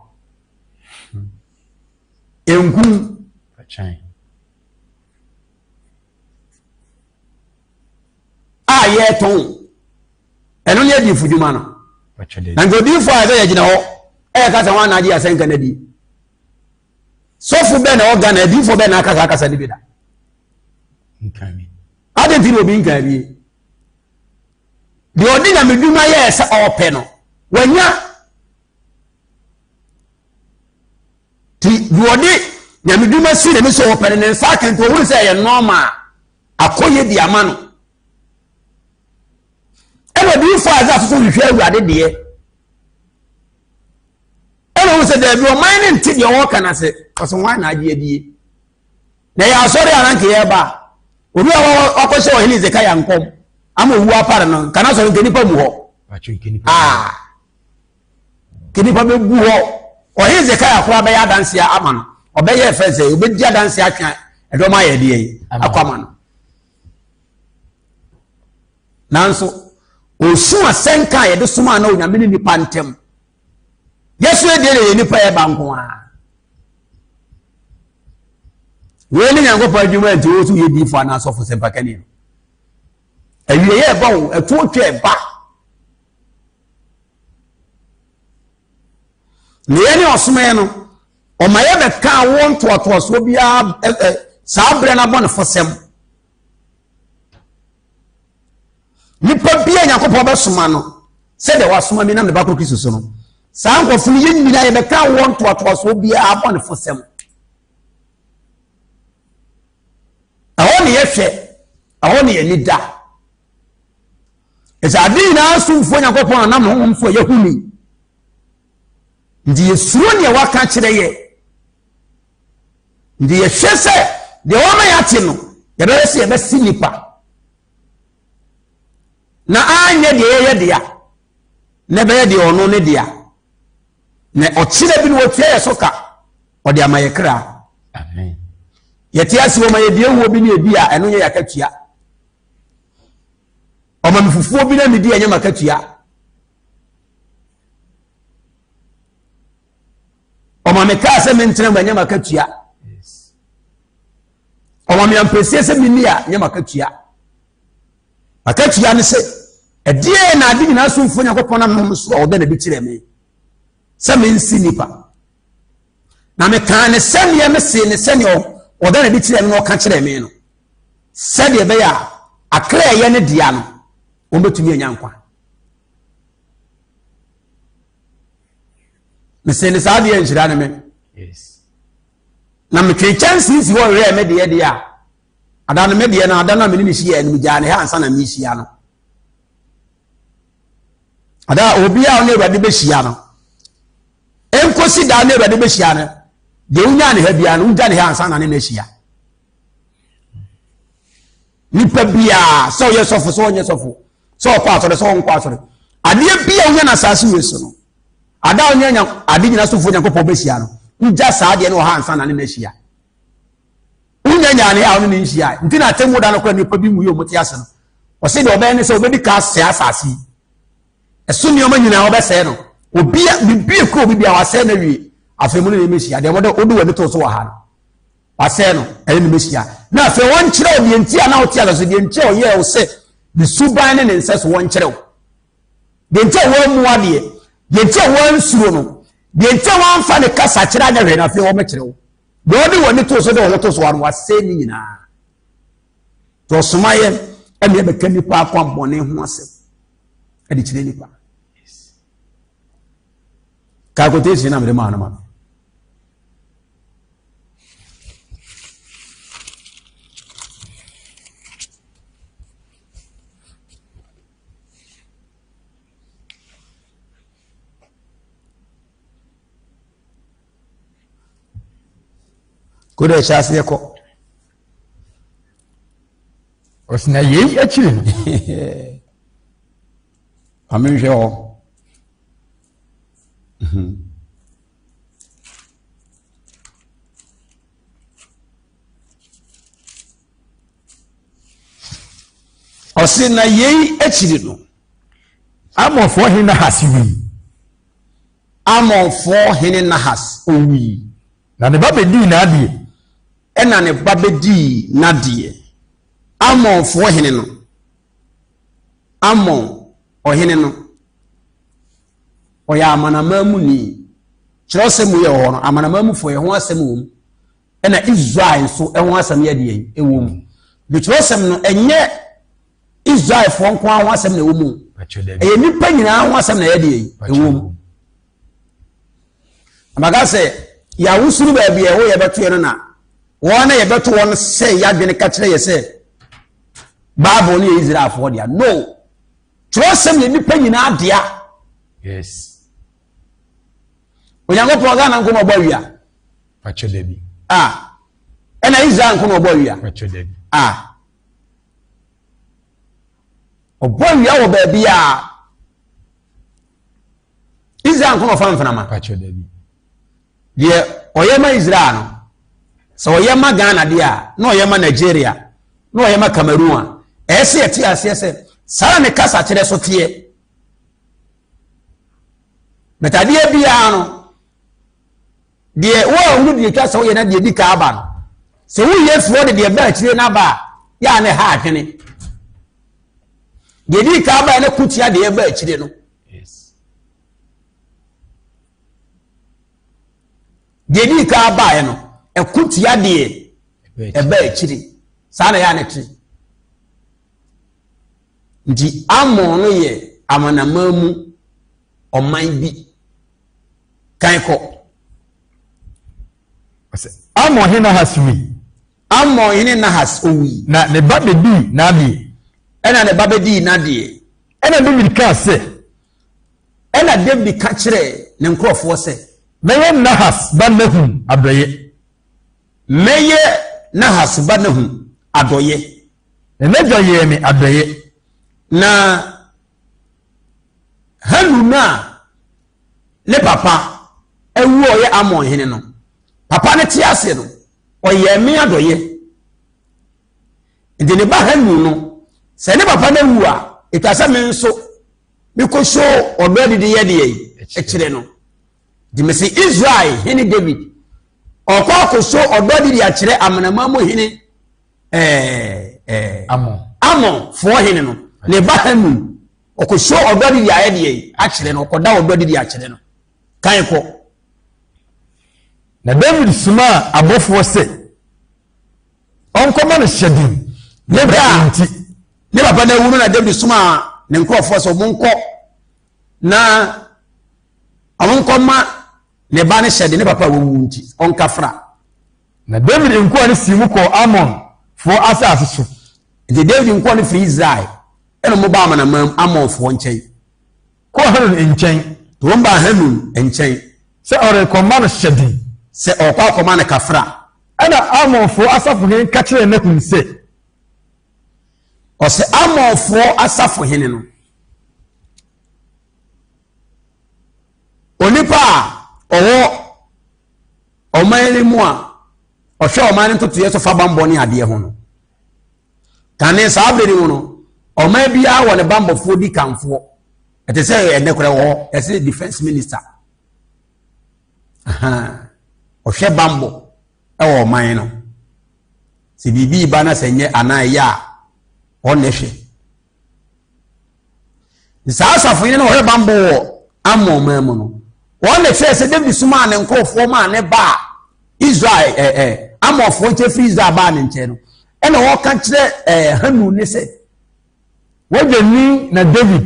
Nku. A yɛtɔn. Ɛno ne adiifo dwuma no. Na nka odiifo a ɛsɛ yɛgyina hɔ ɛyɛ kasa wɔn anagye asɛnka no adi. Sɔfo bɛn na ɛwɔ Ghana adiifo bɛn na akasa akasa no bi da. Adi nti na obi nka bi. Deɛ ɔde nyamedwuma yɛɛ sɛ ɔrepɛ no, wanya. Ti deɛ ɔde nyamedwuma si n'ani sɛ ɔrepɛ no, ne nsa aka nti ɔhunu sɛ ɛyɛ nɔɔma a akɔyɛ di ama no. Ɛna odiyifoɔ a ɛsɛ asoso hwehwɛ awurade deɛ. Ɛna ɔhu sɛ daabi ɔman no nte deɛ ɔreka no ase, ɔsɛ wɔn na agye adie. Na ɛyɛ asɔre a na nka yɛreba a, obi a wakɔhyɛ ɔhene Hesekia nkɔm ama owu apare no, nka n'asɔre nka nipa mu hɔ. Ah, nka nipa bɛgu hɔ. Ɔhene Hesekia koraa bɛyɛ adanseɛ ama no. Ɔbɛyɛ fɛ sɛ ɔbɛdi adanseɛ atwe ɛdɔm ayɛ deɛ yi akɔ ama no. Nanso, ɔsu asɛnka a yɛde somaa na onyame ne nipa ntam. Yɛso yɛ deɛ yɛ nipa yɛ ba nko ara. Wei ne Nyankopɔn adwuma nti wo so yɛ diifo anaa asɔfo sɛmpakani no. Awie yɛ ɛba o, ɛtoɔ twa ɛba. Na yɛ ne ɔsomaɛ no, ɔma yɛ bɛka awoɔ ntoatoasoɔ biara saa berɛ no abɔnefosɛm. Nipa bi a Nyankopɔn bɛsoma no sɛdeɛ wasoma mi nam ne ba koro Kristo so no, saa nkurɔfo no yɛn nyinaa yɛbɛka wɔn ntoatoasoɔ biara abɔnefosɛm. Ɛhɔ ne yɛhwɛ, ɛhɔ ne yɛni da. Ɛsɛ ade nyinaa somfoɔ Nyankopɔn anam ne honhom so a yɛhu ni. Nti yɛsuro nea waka kyerɛ yɛ. Nti yɛhwɛ sɛ deɛ wɔma yɛate no, yɛbɛyɛ sɛ yɛbɛse nipa. Na anyɛ deɛ yɛyɛ dea, na ɛbɛyɛ deɛ ɔno ne dea. Na ɔkyerɛ bi no wɔtua yɛ so ka, ɔde ama yɛ kra. Yɛte ase wɔma yɛdie wuo bi ne ebi a ɛno nyɛ yɛakatua. Ɔma me fufuo bi na medi ɛnyɛ makatua. me kaa sɛ mentena mu ɛnyɛ makatua. Ɔma me ampesie sɛ menni a nyɛ makatua. Makatua ne sɛ ɛdeɛ na ade nyinaa somfoɔ Nyankopɔn nam honhom so a ɔda no adi kyerɛ me sɛ mensi nipa. Na mekaa ne sɛdeɛ mesee ne sɛdeɛ ɔda no adi kyerɛ me na ɔka kyerɛ me no sɛdeɛ ɛbɛyɛ a akra ɛyɛ ne dea no wɔbɛtumi anya nkwa. Mesee ne saa deɛ nhyira ne me. Na metwee kyɛnsee si hɔ hwɛɛ me deɛ deɛ a ada no me deɛ no ada no a me ne ne hyia no megyaa ne ha ansa na mehyia no. Ada a obi a ɔne Awurade bɛhyia no nkosi da ne Awurade bɛhyia no deɛ wonyaa ne ha biara no wogya ne ha ansa na ne no ahyia. Nipa biara sɛ ɔyɛ sɔfo sɛ ɔnyɛ sɔfo sɛ ɔkɔ asɔre sɛ ɔnkɔ asɔre adeɛ bi a wonya no asase wei so no ada a wonya nya ade nyina sofoɔ Nyankopɔn bɛhyia no wogya saa adeɛ no wɔ ha ansa na ne no ahyia. Wonya nyaa ne a ɔne ne nhyia nti na atemmu da no kora nipa bi mu yɛ ɔmo te ase no ɔse deɛ ɔbɛyɛ ne sɛ ɔbɛdi ka asɛe asase yi ɛso nneɛma nyinaa ɔbɛsɛe no obi a biribi ekura obi bi a wasɛe no awie afei mu ne ne mɛhyia deɛ wɔde wode w'ani to so wɔ ha no wasɛe no ɛne ne mɛhyia na afei wɔnkyerɛ wo deɛ nti a na wote ase so deɛ nti a ɔyɛɛ wo sɛ ne suban ne ne nsɛ so wɔnkyerɛ wo deɛ nti a wɔammu adeɛ deɛ nti a wɔansuro no deɛ nti a wɔamfa ne kasa kyerɛ anyɛ hwee no afei wɔmɛkyerɛ wo deɛ ɔde w'ani to so de wɔn to so ano wasɛe ne nyinaa nti ɔsoma yɛ ɛne ɛbɛka nipa akwammɔne ho asɛm ɛde kyerɛ nipa calculation na mede maa no ma me. Kode ɛhyɛ aseɛ kɔ. Ɔsi na yei akyiri no. Maame nhwɛ hɔ. Ɔsi na yei akyiri no. Amonfoɔ hene Nahas wui. Amonfoɔ hene Nahas owui. Na ne ba bɛdii n'adeɛ. Ɛna ne ba bɛdii n'adeɛ. Amonfoɔ hene no. Amon ɔhene no. Ɔyɛ amanaman mu ni. Kyerɛwsɛm mu yɛ wɔ hɔ no, amanaman mufoɔ yɛ ho asɛm wɔ mu. Ɛna Israel nso ɛho asɛm yɛ deɛ ɛwɔ mu. De kyerɛwsɛm no ɛnyɛ Israelfoɔ nko ara ho asɛm na ɛwɔ mu. Ɛyɛ nnipa nyinaa ho asɛm na ɛyɛ deɛ ɛwɔ mu. Amaka sɛ yɛawosoro baabi a ɛwɔ yɛbɛto yɛ no na wɔn na yɛbɛto wɔn sɛ yɛadwene ka kyerɛ yɛ sɛ Bible no yɛ Israelfoɔ dea. No. Kyerɛwsɛm yɛ nnipa nyinaa dea. Yes. Onyankopɔn Ghana nko na ɔbɔ awia. Pakyɛ dabi. Ah. Ɛna Israel nko na ɔbɔ awia. Pakyɛ dabi. Ah. Ɔbɔ awia wɔ baabi a Israel nko na ɔfa mframa. Deɛ ɔyɛ ma Israel no, sɛ ɔyɛ ma Ghana deɛ a, na ɔyɛ ma Nigeria, na ɔyɛ ma Cameroon a, ɛyɛ sɛ yɛte aseɛ sɛ saa na ne kasa kyerɛ so teɛ. But adeɛ biara no, deɛ woahunu deɛ ɛtwa sɛ woyɛ na deɛ di ka aba no, sɛ woyɛ firi hɔ de deɛ ɛba akyire no aba a, yɛ a na ɛha adwene. Deɛ di ka aba no ko tia deɛ ɛba akyire no. Deɛ di ka abaeɛ no, ɛko tia deɛ ɛba akyire. Saa na ɛyɛ a na ɛte. Nti Amon no yɛ amanaman mu ɔman bi. Kan kɔ. Amon hene Nahas wui. Amon hene Nahas owui. Na ne ba bɛdii n'adeɛ. Ɛna ne ba bɛdii n'adeɛ. Ɛna Dawid kaa sɛ. Ɛna Dawid ka kyerɛɛ ne nkurɔfoɔ sɛ. Mɛyɛ Nahas ba Nahum adɔeɛ. Mɛyɛ Nahas ba Nahum adɔeɛ. Na n'agya yɛɛ me adɔeɛ. Na Hanun a ne papa awu a ɔyɛ Amon hene no, papa no te ase no, ɔyɛɛ me adɔeɛ. Nti ne ba Hanun no, sɛ ne papa no awu a, ɛtwa sɛ me nso mekɔso ɔdɔ adidi yɛ deɛ kyerɛ no. Nti mese Israel hene David ɔkɔ akɔso ɔdɔ de de akyerɛ amanaman mu hene ɛɛ ɛɛ Amon. Amonfoɔ hene no ne ba Hanun ɔkɔso ɔdɔ de de ayɛ deɛ akyerɛ no ɔkɔda ɔdɔ de de akyerɛ no kan kɔ. Na David somaa abɔfoɔ sɛ ɔnkɔma no hyɛden ne ne berɛ a nti. Ne papa no awu no na David somaa ne nkurɔfoɔ sɛ ɔmo nkɔ na ɔmo nkɔma ne ba no hyɛden ne papa a wawu nti ɔnkafra. Na David nkoa no sii mu kɔɔ Amonfoɔ asase so. Nti David nkoa no firi Israel ɛna ɔmo baa amanaman Amonfoɔ nkyɛn. Kɔɔ Hanun nkyɛn. Nti wɔn baa Hanun nkyɛn. Sɛ ɔrekɔma no hyɛden. Sɛ ɔrekɔ akɔma no kafra. Ɛna Amonfoɔ asafohene ka kyerɛɛ Nahum sɛ. Ɔsɛ Amonfoɔ asafohene no. Onipa a ɔwɔ ɔman no mu a ɔhwɛ ɔman no ntotoeɛ so fa bammɔ ne adeɛ ho no. Kane saa bere no mu no, ɔman biara wɔ ne bammɔfoɔ di kanfoɔ. Ɛte sɛ ɛnɛ korɛ wɔ hɔ, ɛsɛ defense minister. Ɔhwɛ bammɔ ɛwɔ ɔman no. Sɛ biribi ba na sɛ nyɛ anaa ɛyɛ a, ɔna hwɛ. Saa asafo yi na ɔhwɛ bammɔ wɔ Ammon man mu no. Wɔn na kyerɛ sɛ David somaa ne nkurɔfoɔ maa ne baa Israel ɛɛ ɛ Amonfoɔ nkyɛn firi Israel baa ne nkyɛn no. Ɛna wɔka kyerɛ ɛɛ Hanun ne sɛ. Wagya ni na David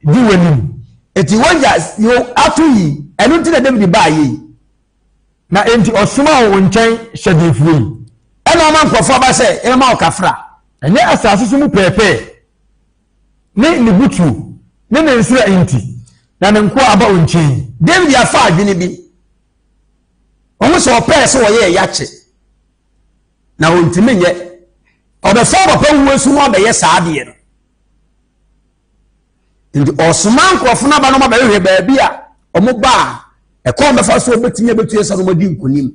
di w'anim. Eti wagya yo ato yi ɛno nti na David baa yie. Na enti ɔsomaa wo nkyɛn hyɛdenfoɔ yi. Ɛna ɔma nkurɔfoɔ aba sɛ ɛma ɔkafra. Ɛnyɛ asase so mu pɛɛpɛɛ ne ne butuo ne ne nsra nti na ne nkoa aba wo nkyɛn yi. David afa adwene bi. Wɔn sɛ ɔpɛɛ sɛ ɔyɛ ɛyakye na ɔntumi nyɛ. Ɔbɛfa papa wuo so na ɔbɛyɛ saa adeɛ no. Nti ɔsoma nkurɔfo no aba no abɛhwehwɛ baabi a wɔn ba a ɛkɔn bɛfa so wɔbɛtumi abɛtua sa no wɔadi nkonim.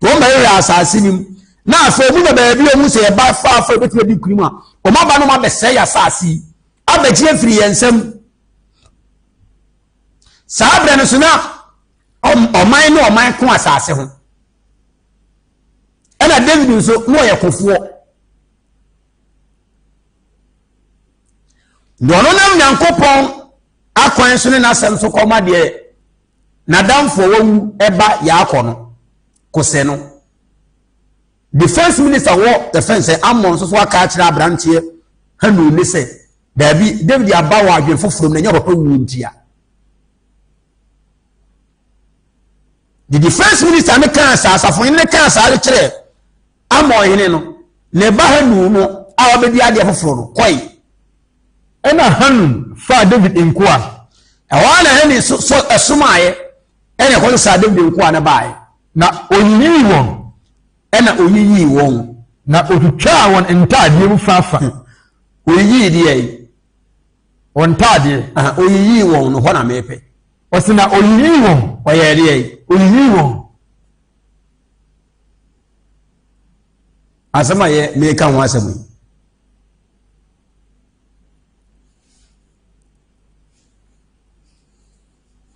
Wɔn bɛhwehwɛ asase no mu na afei wɔn nya baabi a wɔn sɛ yɛba faafa wɔbɛtumi adi nkonim a wɔn aba no abɛsɛe asase yi abɛgye afiri yɛn nsam. Saa berɛ no so na ɔman ne ɔman ko asase ho. Ɛna David nso na ɔyɛ kofoɔ. Deɛ ɔno nam Nyankopɔn akwan so ne n'asɛm so kɔma deɛ n'adamfoɔ wawu ɛba yaakɔ no kosɛ no. Defense minister wɔ defense sɛ Ammon nso so aka akyerɛ aberanteɛ Hanun ne sɛ daabi David aba wɔ adwene foforɔ mu na ɛnyɛ papa wuo ntia. The defense minister ne kaa saa asafohene ne kaa saa de kyerɛ Amon hene no, ne ba Hanun no a wabɛdi adeɛ foforɔ no kɔe. Ɛna Hanun faa David nkoa. Ɛhɔ ara na Hanun so so ɛsomaeɛ ɛna ɛkɔ so saa David nkoa no baeɛ. Na ɔyiyii wɔn. Ɛna ɔyiyii wɔn. Na ɔtwitwaa wɔn ntaadeɛ mu faafa. Ɔyiyii deɛ yi. Wɔn ntaadeɛ. Ɔyiyii wɔn no hɔ na mepɛ. Ɔsi na ɔyiyii wɔn. Ɔyɛɛ deɛ yi. Ɔyiyii wɔn. Asɛm a yɛ meka ho asɛm yi.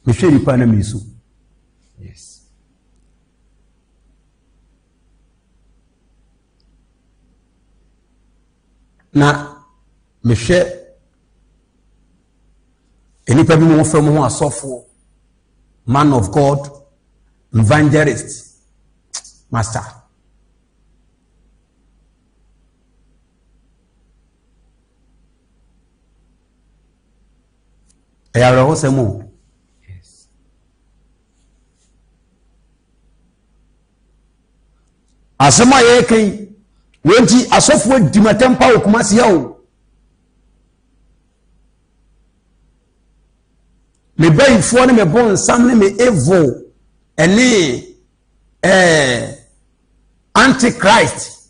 Mehwɛ nipa na mesu. Yes. Na mehwɛ nnipa bi mu wɔfrɛ mu ho asɔfoɔ, man of God, evangelist, master. Ɛyɛ awerɛhosɛm o. Asɛm a yɛreka yi, wɔn nti asɔfoɔ di matampa wɔ Kumasi ha o. Me bayifoɔ ne me bonsam ne me evil ɛne ɛɛ antichrist.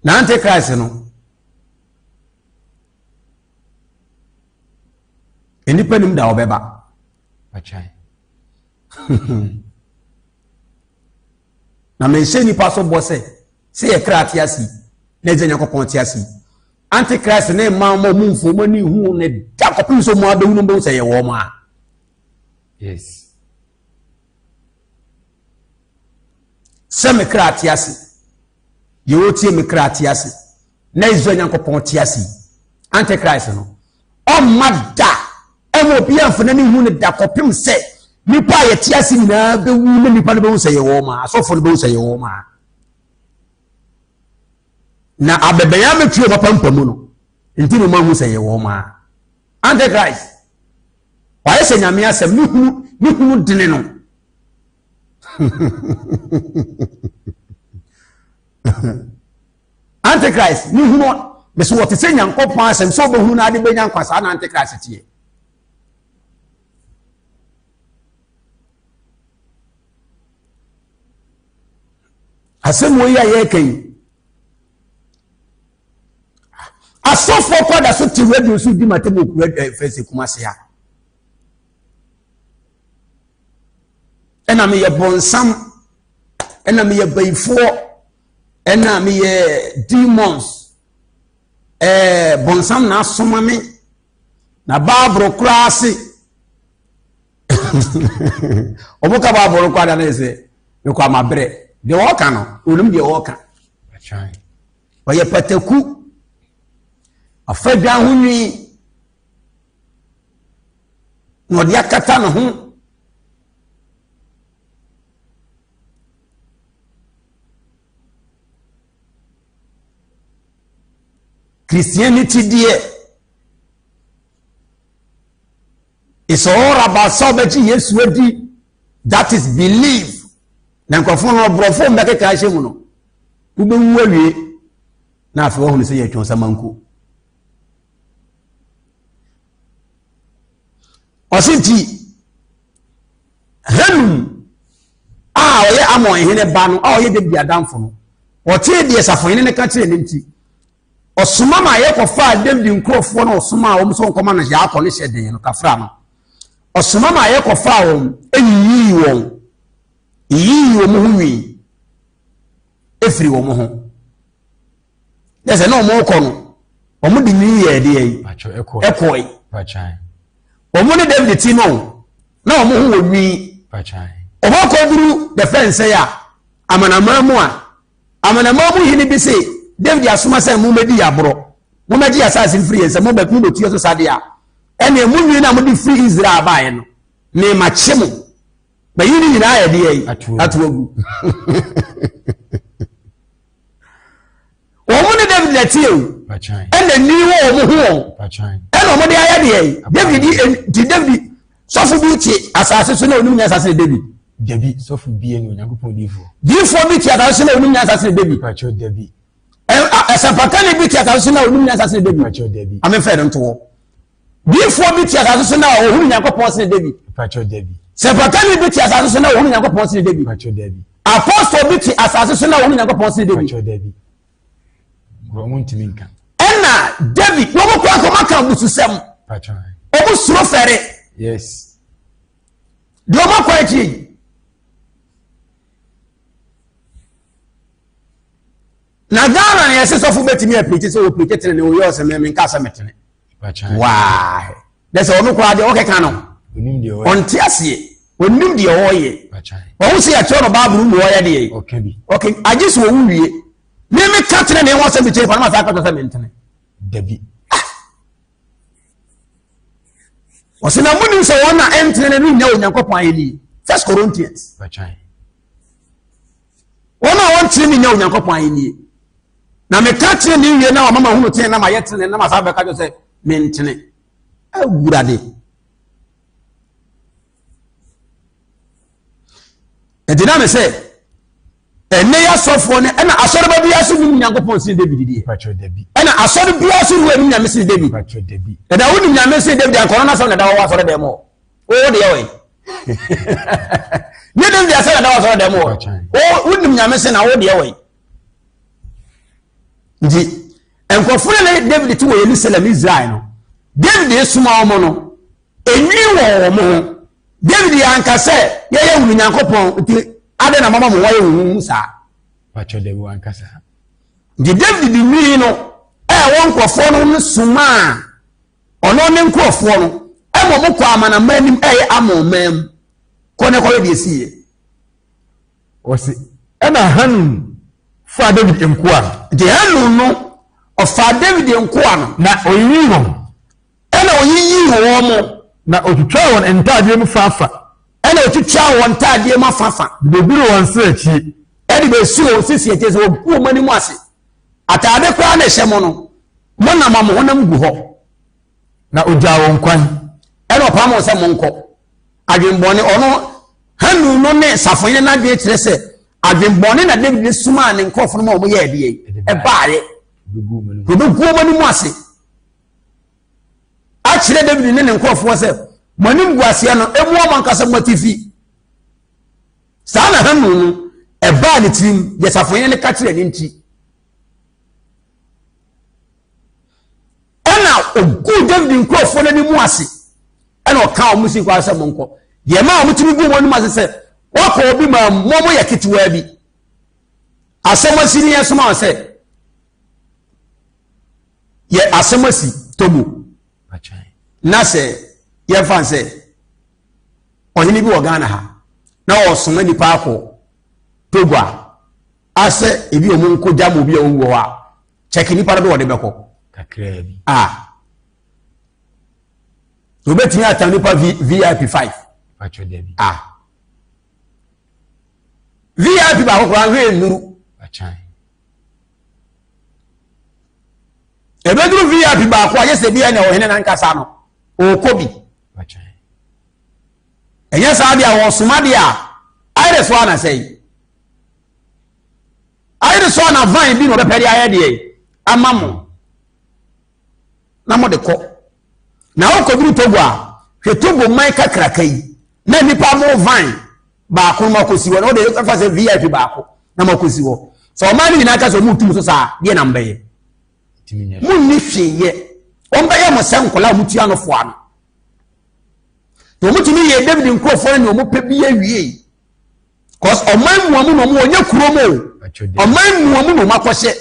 Na antichrist no nnipa nim da ɔbɛba. Na menhyɛ nnipa so bɔ sɛ sɛ yɛ kra te ase na agya Nyankopɔn te ase. Antichrist ne mma ma ɔmo mfo ɔmo ani hu ne da kɔpem sɛ ɔmo abɛhu no bɛhu sɛ yɛ wɔn a. Yes. Sɛ me kra te ase, deɛ ɔretie me kra te ase, na Israel Nyankopɔn te ase yi, Antichrist no, ɔmma da ɛma obiara mfa n'ani hu no da kɔpem sɛ nipa a yɛte ase nyinaa bɛwu na nipa no bɛhu sɛ yɛwɔ wɔn a, asɔfoɔ no bɛhu sɛ yɛwɔ wɔn a. Na abɛbɛn abɛtwi wɔn apampam no, nti na wɔn ahu sɛ yɛwɔ wɔn a. Antichrist, wayɛ sɛ nyame asɛm, ne hunu, ne hunu dene no. Antichrist ne hunu mesi wɔte sɛ nyankopɔn asɛm sɛ wobɛhunu no ade bɛnya nkwa saa na Antichrist teɛ. Asɛm wɔ yi a yɛreka yi asɔfoɔ kɔ da so te radio so di matam wɔ eh, fɛsɛ kumase ha. Ɛna meyɛ bɔnsam, ɛna meyɛ bayifoɔ, ɛna meyɛ demons. Ɛɛ bɔnsam na asoma me na baaburo koraa ase. Wɔn ka baaburo koraa da ne sɛ mekɔ amabrɛ. Deɛ wɔka no, onim deɛ wɔka. Ɔyɛ pataku. Afadwa ho nwi. na ɔde akata ne ho Christianity deɛ it's all about sɛ ɔbɛgye Yesu adi that is belief na nkurɔfoɔ no ɔborɔfoɔ mbɛkeka ahyɛ mu no wobɛwu awie na afei wɔhunu sɛ yɛtwɛn samanko Ɔse nti Hanun a ɔyɛ Amon hene ba no a ɔyɛ David adamfo no, ɔtee deɛ safohene no ka kyerɛ no nti, ɔsoma ma yɛkɔfaa David nkurɔfoɔ no ɔsomaa wɔn sɛ wɔnkɔma no yaakɔ ne hyɛ den no kafra no. Ɔsoma ma yɛkɔfaa wɔn, yiyii wɔn, yiyii wɔn ho nwi efiri wɔn ho. Yɛ sɛ na wɔn rekɔ no, wɔn de nwi yɛɛ deɛ yi, ɛkɔe. Wɔn ne David ti no, na wɔn ho wɔ nwi. Wɔn akɔduru the fɛn sɛ a amanaman mu a amanaman mu hene bi se David asoma sɛ mo mɛdi yɛ aborɔ, mo mɛgye yɛ asase mfiri yɛn nsam, mo bɛ mo bɛtua so sadeɛ a, ɛnna mo nwi na mo de firi Israel baeɛ no, mema kye mo. Mayi ne nyinaa yɛ deɛ yi, ato agu. Wɔn ne David na ɛteɛ o. Ɛna ni wɔ wɔn ho wɔn. Ɛna wɔn de ayɛ deɛ yi. David ti David sɔfo bi te asase so na onim nyɛ asase ne David. Dabi sɔfo bi yɛ Onyankopɔn diifoɔ. Diifoɔ bi te asase so na onim nyɛ asase ne David. Dabi. Ɛsɛmpakani bi te asase so na onim nyɛ asase ne David. Dabi. Amefɛ no ntoɔ. Diifoɔ bi te asase so na ohunu Nyankopɔn sene David. Sɛmpakani bi te asase so na ohunu Nyankopɔn sene David. Apostol bi te asase so na ohunu Nyankopɔn sene David. Ɛna David wɔn kura nkɔmɔ ka abususɛm. Wɔn suro fɛre. Yes. Deɛ wɔn akɔ akyi yi. Na Ghana na yɛsɛ sɔfo bɛtumi apirikyi sɛ wɔpirikyi tene ne wɔyɛ ɔsɛ mɛmɛ nka sɛ mɛtene. Waa dɛ sɛ ɔno koraa deɛ ɔkeka no ɔnte aseɛ ɔnim deɛ ɔreyɛ ɔho sɛ yɛkyerɛ no baabolo mu ɔyɛ deɛ ɔke agye sɛ ɔwu wie me meka tene ne ho asɛm mekyerɛ pa no masa akɔtɔ sɛ mentene dabi ah! ɔsɛ na monim sɛ wɔn na ɛntene no rennya Onyankopɔn ahenni First Corinthians wɔn a wɔntene no nnya Onyankopɔn ahenni na meka tene ne wie na wɔma mahunu tene na mayɛ tene na masa bɛka kyerɛ sɛ mentene awurade ɛnti na me sɛ ɛnɛ yɛ asɔfoɔ no ɛna asɔreba biara so nim nyankopɔn sen david deɛ ɛna asɔre biara so wura nim nyame sen david ɛna wonim nyame sen david ankɔno no asɛm na ɛda wɔwɔ asɔre dɛm hɔ wo deɛ wɔyi ne david asɛm na ɛda wɔ asɔre dɛm hɔ wonim nyame sen na wo deɛ wɔyi nti nkurɔfoɔ no ne david te wɔ yerusalem israel no david esoma wɔn no enwi wɔ wɔn ho david yɛ anka sɛ yɛyɛ wunu nyankopɔn nti adɛn na mama mo wɔyɛ huhuhu saa patro david wanka saa nti david de nwi no. a ɛwɔ nkurɔfoɔ no no somaa ɔno ne nkurɔfoɔ no ma wɔn kɔ amanaman anim ɛyɛ Amon man mu. Kɔ na kɔhwɛ deɛ ɛsiiɛ. Ɔse, ɛna Hanun faa David nkoa no. Nti Hanun no, ɔfaa David nkoa no. Na ɔyiyii wɔn. Ɛna ɔyiyii wɔn mo. Na ɔtwitwaa wɔn ntaadeɛ mu fa-fa. Ɛna ɔtwitwaa wɔn ntaadeɛ mu afa-fa. De bɛguruu wɔn srɛ akyie. Ɛde bɛsi wɔn sisi akyie sɛ wɔgu wɔn anim ase. Ataade koraa na ɛhyɛ mo no, mo nam a mo honam gu hɔ. Na ɔgyaa wɔn kwan. Ɛna ɔpam wɔn sɛ monkɔ. Adwenbɔne, ɔno Hanun no ne safohene no adwene kyerɛ sɛ adwenbɔne na David de somaa ne nkurɔfo no ma wɔn yɛɛ deɛ ɛbaeɛ. Wɔbɛgu wɔn anim ase akyerɛ David ne ne nkurɔfoɔ sɛ mo anim gu aseɛ no emu wɔn ankasa mo atifi. Saa na Hanun no ɛbaa ne tirim deɛ safohene no ka kyerɛ ne nti. Ɛna oguu David nkurɔfoɔ no anim ase ɛna ɔka wɔn si kwan sɛ monkɔ. Deɛ ɛma wɔn tumi gu wɔn anim ase sɛ wakɔ obi ma mo mo yɛ ketewaa bi. Asɛm asi ne yɛn soma sɛ yɛ asɛm asi Togo na sɛ yɛmfa sɛ ɔhene bi wɔ Ghana ha na ɔsoma nipa akɔ Togo a asɛ ebi wɔn nkɔ gya ma obi a ɔwu wɔ hɔ a kyɛke nipa no do wɔde bɛkɔ kakraa bi a obetumi atan nipa vip 5 a vip baako koraa nhwɛ nnuru ebeduru vip baako a yɛ sɛ bi yɛ na ɔhene nankasa no ɔrekɔ bi ɛnyɛ saa deɛ a wɔsoma deɛ a ayɛ so anasɛ Ayɛ sɛ ɔna vine bi na ɔbɛpɛ de ayɛ deɛ ama mo na mo de kɔ. Na wokɔduru Togo a, hwɛ Togo man kakraka yi na nnipa mo vine baako na makɔsi hɔ na wode ɛfa sɛ VIP baako na makɔsi hɔ. Sɛ ɔman no nyinaa ka sɛ ɔmo tum so saa deɛ na mbɛyɛ. Monni hwee yɛ. Wɔn bɛyɛ mo sɛ nkɔla a wɔtua no foa no. Na wɔtumi yɛ David nkurɔfoɔ no nea wɔpɛ bi awie. Cause ɔman mua mu na ɔmo ɔnyɛ kurom o. Ɔman mua mu na ɔmo akɔhyɛ.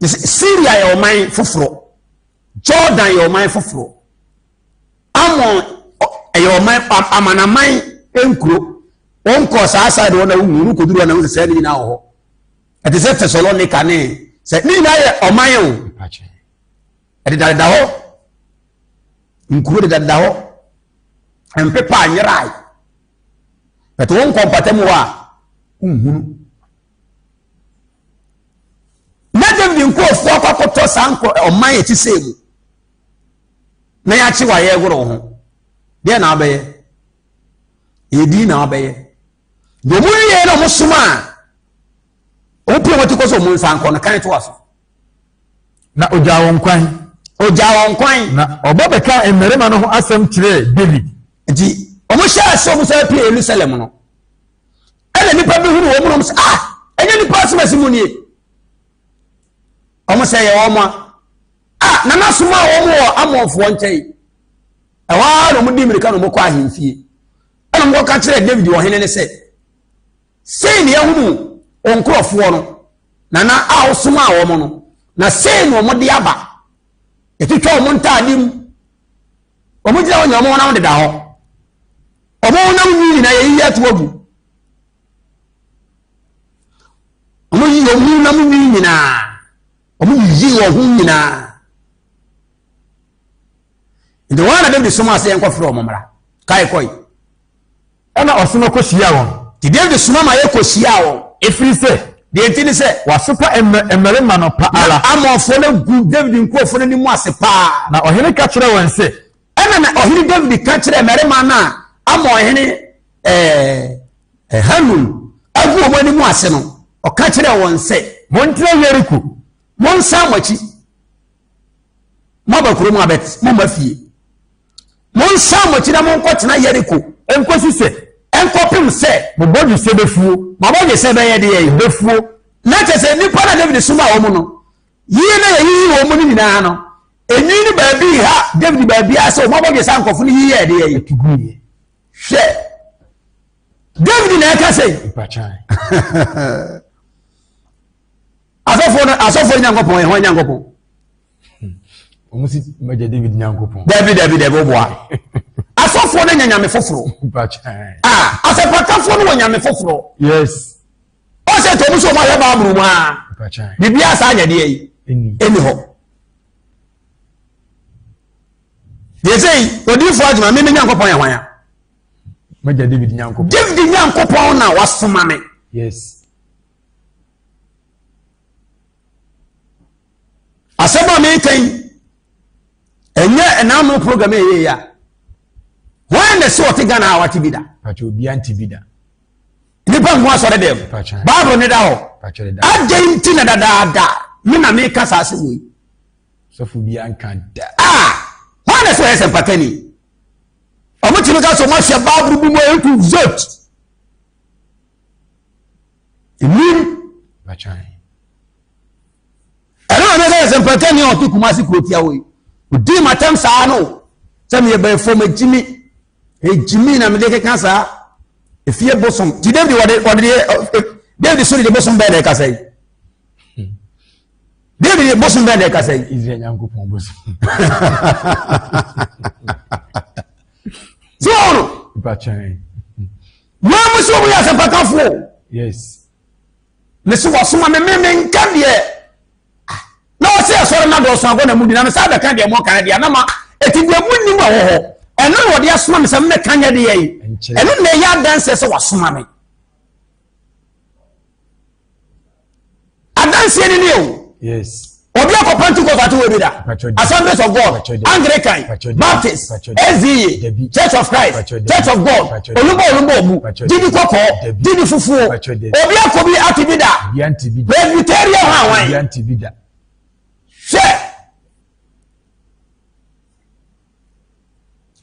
Syria yɛ ɔman foforɔ. Jordan yɛ ɔman foforɔ. Amon ɛyɛ ɔman amanaman nkuro. Wɔn kɔ saa side wɔn na wɔn mu kɔduru wɔn na wɔn sɛ ne nyinaa wɔ hɔ. Ɛte sɛ Thessalonica ne sɛ ne nyinaa yɛ ɔman o. Ɛdedadeda hɔ. Nkuro dedadeda hɔ. Mpepa anyerae. But wo nkɔ mpata mu hɔ a, nhunu. Na David nkurɔfoɔ akɔ akɔtɔ saa nkɔ ɔman ɛte sɛ mu. Na yɛakye wɔ ayɛ goro ho. Deɛ na abɛyɛ? Ɛdin na abɛyɛ. Deɛ ɔmo wie na ɔmo soma a, ɔmo pia wɔn ti kɔ sɛ ɔmo nsa nkɔ no kan to aso. Na ogyaa wɔn kwan. Ogyaa wɔn kwan. Na ɔba bɛkaa mmarima no ho asɛm kyerɛɛ David. Nti wɔn hyɛ ase wɔn sɛ pie Yerusalem no, ɛna nipa bi hunu wɔn nom sɛ ah ɛnyɛ nipa asɛm asi mu nie. Wɔn sɛ yɛ wɔn a ah nana soma wɔn wɔ Amonfoɔ nkyɛn. Ɛhɔ ara na wɔn di mmirika na wɔn kɔ ahemfie. Ɛna wɔn kɔka kyerɛɛ David ɔhene no sɛ. Sei na yɛahunu wo nkurɔfoɔ no, nana a wosomaa wɔn no, na sei na wɔde aba. Yɛtwitwa wɔn ntaade mu. Wɔn gyina hɔ nyɛ wɔn honam deda hɔ. Wɔn honam nwi nyinaa yɛyiyi ato agu. Wɔn yi wɔn honam nwi nyinaa. Wɔn yiyi wɔn ho nyinaa. Nti wɔn na David somaa sɛ yɛnkɔfrɛ wɔn mmra. Kae kɔe. Ɛnna ɔsoma kɔhyiaa wɔn. Nti Dawid soma ma yɛkɔhyiaa wɔn. Ɛfiri sɛ. Deɛ nti ne sɛ. Wɔasopa mmarima no pa ara. Na Amonfoɔ no agu Dawid nkurɔfoɔ no anim ase pa ara. Na ɔhene ka kyerɛɛ wɔn sɛ. Ɛnna na ɔhene Dawid ka kyerɛɛ mmarima no a Amon hene ɛɛ Hanun agu wɔn anim ase no, ɔka kyerɛɛ wɔn sɛ. Montena Yeriko. Monsan mo akyi. Moaba kurom abɛt, momma fie. Monsan mo akyi na monkɔtena Yeriko. Ɛnkɔsi sɛ. Ɛnkɔpem sɛ. Mo bɔdwesɛ bɛfuo. Mo abɔdwesɛ bɛyɛ deɛ yi. Bɛfuo. Na kyerɛ sɛ nnipa na David soma wɔn no, yie na yɛyiyi wɔn mu no nyinaa no, enwi no baabi ha David baabi a sɛ wɔn abɔdwesɛ ankɔfo no yiyi yɛ deɛ yi. Hwɛ, David na ɛka sɛ. Asɔfoɔ no asɔfoɔ Nyankopɔn ɛhɔn Nyankopɔn. Wɔn si Major David Nyankopɔn. Dabi dabi dabi o boa. Asɔfoɔ no nya nyame foforɔ. Ah, asɛmpakafoɔ no wɔ nyame foforɔ. Yes. Ɔsɛ tɔn mu sɛ ɔmo ahwɛ baabulu mu aa. Biribi asa anyɛ deɛ yi. Ɛni hɔ. Deɛ sɛ yi, odiifoɔ adwuma mi mi Nyankopɔn yɛ hwan ya. Major David Nyankopɔn. David Nyankopɔn na wasoma me. Yes. Asɛm a meka yi, ɛnyɛ ɛnaano program ɛyɛ yi a. Wɔn na ɛsɛ ɔte Ghana a wate bi da. Pàtó obi ante bi da. Nipa nko asɔre dɛm. Baabolo ne da hɔ. Adɛn nti na dadaada me na meka saa asɛm yi. Sɔfo bi anka da. Ah, wɔn na ɛsɛ ɔyɛ sɛmpakani. Wɔn tumi ka sɛ wɔn ahyɛ baabolo bi mu A to Z. Nim. Ɛno na mɛka sɛ mpatani a ɔte Kumasi kuro tia wɔ yi. Odi matam saa no sɛ meyɛ bɛyɛfo magyimi. Egyimi na mede keka saa. Efie bosom. Ti David wɔde wɔde deɛ David so de bosom bɛɛ na ɛkasa yi. David de bosom bɛɛ na ɛkasa yi. Israel Nyankopɔn bosom. So ɔno. Wɔn mu sɛ wɔn yɛ asɛmpakafoɔ. Yes. Me so wɔsoma me me me nka deɛ na wɔsɛ asɔre na dɔɔso agɔ na mu di na me saa bɛka deɛ mo kan deɛ na ma eti deɛ mu nim wɔ hɔ ɛno na wɔde asoma me sɛ mmɛka nyɛ deɛ yi ɛno na ɛyɛ adanseɛ sɛ wɔasoma me adanseɛ ni ni o. Yes. Obi akɔ Pentecost ate wɔ bi da. Assemblies of God, Anglican, Baptist, SDA, Church of Christ, Church of God, Olumba Olumba Obu, Didi Kɔkɔɔ, Didi Fufuo. Obi akɔ bi ate bi da. Presbyterian hwan hwan. Hwɛ.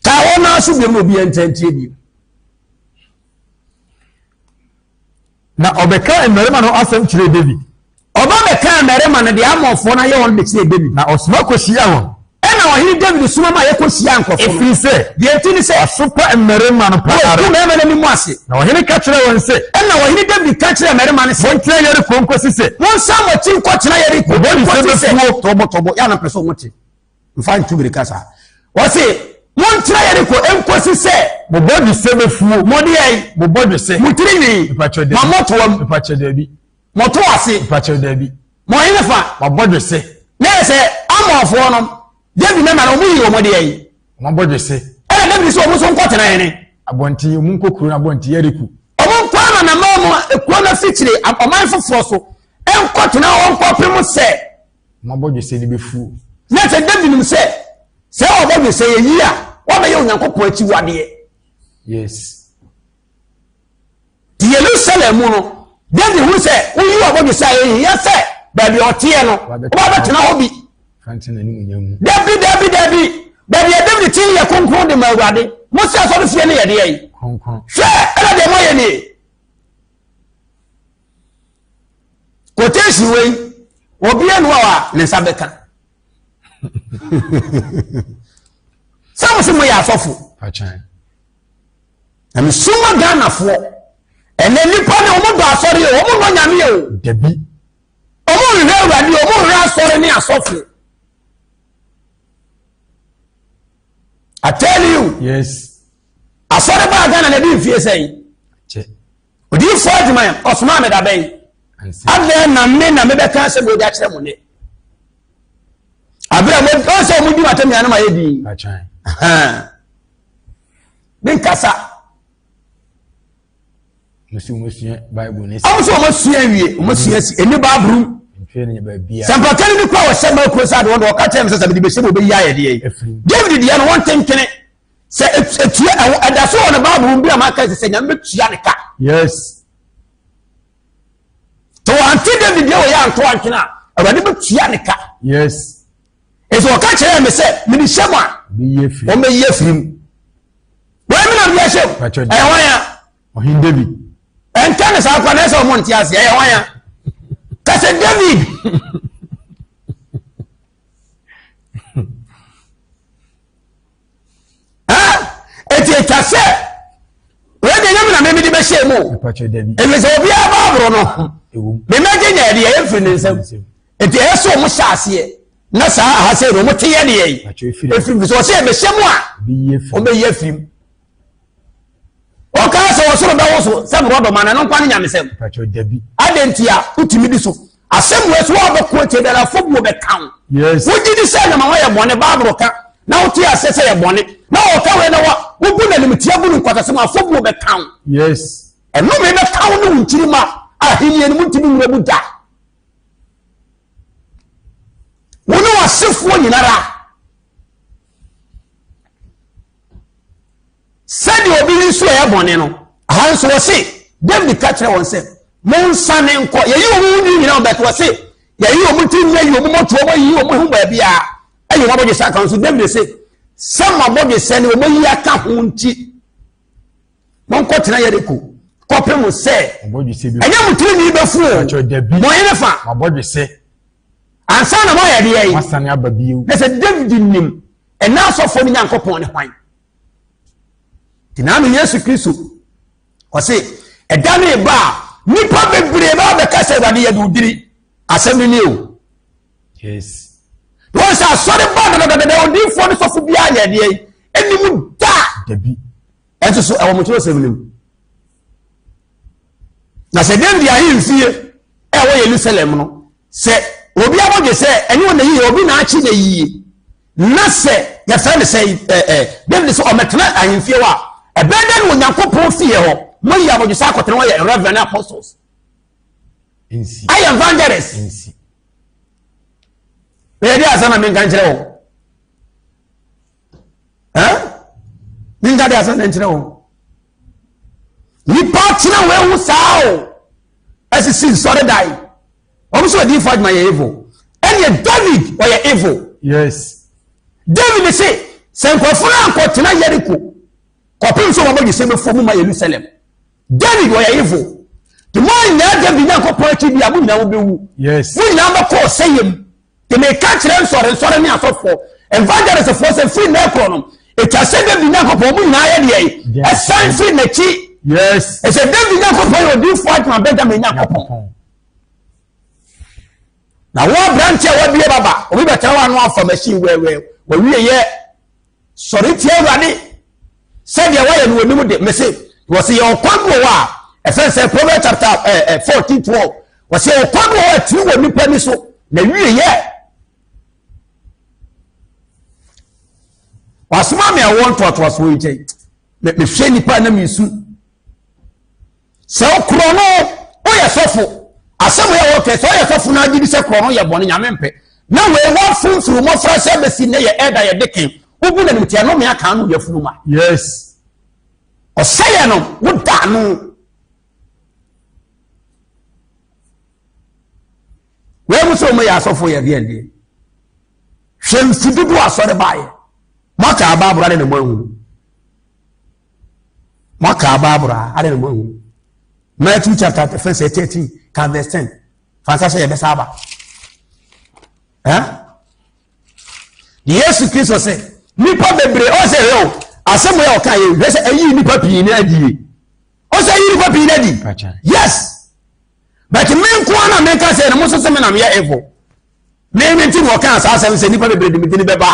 Ka wɔn nan so biom na obi nkyɛnkyɛn bi. Na ɔbɛkaa mmarima no asɛm kyerɛɛ Dawid. Ɔba bɛkaa mmarima no deɛ Amonfoɔ no ayɛ wɔn de kyerɛɛ Dawid. Na ɔsoma kɔhyiaa wɔn. Ɛnna ɔhene Dawid soma ma yɛkɔhyiaa nkurɔfoɔ no. Ɛfiri sɛ. Deɛ enti ne sɛ. Wɔasopa mmarima no pa ara. Wɔagu mmarima no anim ase. Na ɔhene ka kyerɛɛ wɔn sɛ. Ɛnna ɔhene Dawid ka kyerɛɛ mmarima no sɛ. Montena Yeriko nkɔsi sɛ. Monsan mo akyi nkɔtena Yeriko. Mo bɔdwesɛ bɛfuo. Tɔbɔtɔbɔ, yɛ a na mpɛ sɛ wɔte. Mfa ntu mirika saa. Wɔse, Montena Yeriko nkosi sɛ. Mo bɔdwesɛ bɛfuo. Mo deɛn? Mo bɔdwesɛ. Mo tiri nwi. Mepakyɛw dabi. Mo mmɔtoam. Mepakyɛw dabi. Mo to ase. Mepakyɛw dabi. Mo henefa. Mo abɔdwesɛ. Na yɛ sɛ Amonfoɔ no, David mmarima no, wɔn yii wɔn deɛn? Wɔn abɔdwesɛ. Ɛna David sɛ wɔn nso nkɔtena hene? Abɔnten, wɔn nkɔ kuro no abɔnten, Yeriko. Wɔn nkɔ amanaman mu, kuro no afikyire, ɔman foforɔ so, nkɔtena hɔ nkɔpem sɛ. Wɔn abɔdwesɛ no bɛfuo. Na sɛ David nim sɛ sɛ ɔbɔdwesɛ yɛ yie a, wabɛyɛ Onyankopɔn akyiwadeɛ. Yes. Ti Yerusalem mu no, David hu sɛ woyi ɔbɔdwesɛ a ɛhia sɛ baabi a ɔteɛ no, wobɛtena hɔ bi. Dabi, dabi, dabi. Baabi a David te yɛ kronkron de ma Awurade. Mo sɛ asɔre fie no yɛ deɛ yi. Hwɛ, ɛna deɛ moayɛ nie. Quotation wei, obi anu a ne nsa bɛka. Sɛ mo sɛ moyɛ asɔfo. Na mesoma Ghanafoɔ. Ɛnɛ nnipa ne wɔn dɔ asɔre o, wɔn nnɔ nyame o. Dabi. Wɔn nhwɛ awurade o, wɔn nhwɛ asɔre ne asɔfo. I tell you. Yes. Asɔre baa Ghana na ɛdi mfie sɛn. Odiyifoɔ adwuma yɛ ɔsomaa me dabɛn. Adɛn na me na mebɛka asɛm wei de akyerɛ mo nnɛ? Abere a mo sɛ wɔn di m'atam nyinaa no ma yɛ din. Menkasa. Wɔn sɛ wɔn asua Bible ne. Wɔn sɛ wɔn asua awie, wɔn asua si ɛni baaburu. Sɛ mpɔtɛni bi kɔ a wɔhyɛ mmaa kuro saa de wɔn de wɔka kyerɛ mi sɛ sɛ mede bɛhyɛ mu obeyi ayɛ deɛ yi. David deɛ no wɔn tentene. Sɛ etua ɛwɔ ɛda so wɔ ne Bible mu bi a maka sɛ sɛ nyame bɛtua ne ka. Yes. Sɛ wɔante David deɛ wɔyɛ anto antwene a Awurade bɛtua ne ka. Yes. Ɛsɛ wɔka kyerɛ me sɛ mede hyɛ mu a wɔbɛyi afiri mu. Wɔn mi na mede ahyɛ mu. Ɛyɛ wɔn ya. Ɔhen David. Ɛnka ne saa kora na ɛsɛ wɔn nte ase ɛyɛ wɔn ya. Kɛsɛ David. Eti etwa sɛ wei deɛ nyɛ me na meme de bɛhyɛ mu. Ɛfiri sɛ obiara baaboro no memɛgye nyɛ deɛ ɛyɛ mfiri ne nsam. Nti ɛyɛ sɛ ɔmo hyɛ aseɛ na saa aha sɛ no ɔmo te yɛ deɛ yi ɛfiri mu sɛ ɔsɛ ɛbɛhyɛ mu a ɔbɛyi afiri mu. Ɔkaa sɛ ɔsoro bɛwo so sɛ borɔdɔma na ɛno nkwa ne nyamesɛm. Adɛn nti a wotumi di so? Asɛm wei so wɔbɛko atia biara afɔbuo bɛka wo. Wogye di sɛ nyama yɛ bɔne, Bible ka na wote aseɛ sɛ yɛ bɔne na wɔka wei na wobu n'animtia bu no nkwatasɛm afɔbuo bɛka wo. Ɛnome bɛka wo ne wo nkyirimma ahennie no mu ntumi nwura mu da. Wo ne w'asefoɔ nyinara. Sɛdeɛ obi nso ɛyɛ bɔne no, aha nso wɔse, David ka kyerɛ wɔn sɛ, monsane nkɔ. Yɛyi wɔn ho nwi nyinaa bɛto wɔse, yɛyi wɔn tiri nwi, ayi wɔn mmɔtoɔ, wɔyi wɔn ho baabiara, ayi wɔn abɔdwesɛ aka ho. So David se, sɛ mo abɔdwesɛ ne wɔn ayi aka ho nti, monkɔtena Yeriko kɔpem sɛ ɛnyɛ mo tiri nwi bɛfu o, mo hene fa ansa na moayɛ deɛ yi. Na sɛ David nim ɛna asɔfoɔ no Nyankopɔn ne hwan? Nti na ano Yesu Kristo ɔse ɛda no reba a nnipa bebree bɛba bɛka sɛ Awurade yɛde wo diri. Asɛm no nie o. Yes. Wɔn sɛ asɔre ba dadadada odiifoɔ ne sɔfo biara yɛ deɛ yi ɛnim da. Dabi. Ɛnso so ɛwɔ mo kyerɛsɛm no mu. Na sɛ David ahemfie ɛwɔ Yerusalem no sɛ obi abɔdwe sɛ ɛnyɛ wɔn na yie obi na akyi na yie na sɛ yɛfrɛ no sɛ ɛɛ ɛɛ David sɛ ɔmɛtena ahemfie hɔ a ɛbɛn dɛ na Onyankopɔn fie hɔ moyi abɔdwe sɛ akɔtena hɔ yɛ reverend apostles ayɛ evangelist bɛyɛ de asɛm na menka nkyerɛ wo ɛn menka de asɛm na nkyerɛ wo nipa kyerɛ wo ehu saa o ɛsisi nsɔre dan wɔn nso adiifo adwuma yɛ evil ɛnna David ɔyɛ evil. Yes. David se sɛ nkurɔfo no ankɔtena Yeriko kɔpem sɛ wɔbɔ gyesɛ bɛfo mu ma Yerusalem. David ɔyɛ evil. Nti mo anyɛ David Nyankopɔn akyi bi a mo nyinaa mobɛwu. Yes. Mo nyinaa bɛkɔ ɔsɛyɛ mu. Nti meka kyerɛ nsɔre nsɔre ne asɔfoɔ evangelistfoɔ sɛ firi nnɛ korɔ no ɛtwa sɛ David Nyankopɔn mo nyinaa yɛ deɛ ɛsan firi n'akyi. Yes. Ɛsɛ David Nyankopɔn yɛ odiifoɔ adwuma Benjamin Nyankopɔn. Na wo aberante a wabie baba obi bɛtena w'ano afa machine wɛwɛ wawie yɛ sɔre tia Awurade sɛdeɛ wayɛ no w'anim de mese wɔsi yɛ ɔkwan bi wɔ hɔ a ɛfɛn sɛ Proverbs chapter ɛɛ eh, 14 12 wɔsi yɛ ɔkwan bi wɔ hɔ a ɛtiri wɔ nipa ni so na wie yɛ wasoma mi awɔ ntoatoasoɔ yi nkyɛn mehwɛ nipa na mesu Sɛ ɔkorɔ no woyɛ sɔfo asɛm yɛ wɔkɛ sɛ ɔyɛ sɔfo no agye di sɛ korɔ no yɛ bɔne nyame mpɛ na wei wafomfiri mmɔfra sɛ bɛsi nnɛ yɛ ɛda yɛ deken wobu no animtia no mea kan no yɛfunu ma yes ɔsɛyɛ no woda ano wei mu sɛ wɔyɛ asɔfo yɛ deɛ deɛ hwɛ mfi dodoɔ asɔre baeɛ moaka abaabora ne ne mo ahunu Moaka Bible a, adɛn na moanhu? Matthew chapter verse 13 ka verse 10. Fansa sɛ yɛbɛsa aba. Eh? Yesu Kristo sɛ nipa bebree ɔsɛ hwɛ o asɛm yɛ ɔka yɛ hwɛ sɛ ɛyi nipa pii na adie ɔsɛ ɛyi nipa pii na adi yes but me nko ara na menka sɛ na mo nso sɛ me na meyɛ evil Me me nti na ɔkaa saa asɛm sɛ nnipa bebree de me dini bɛba.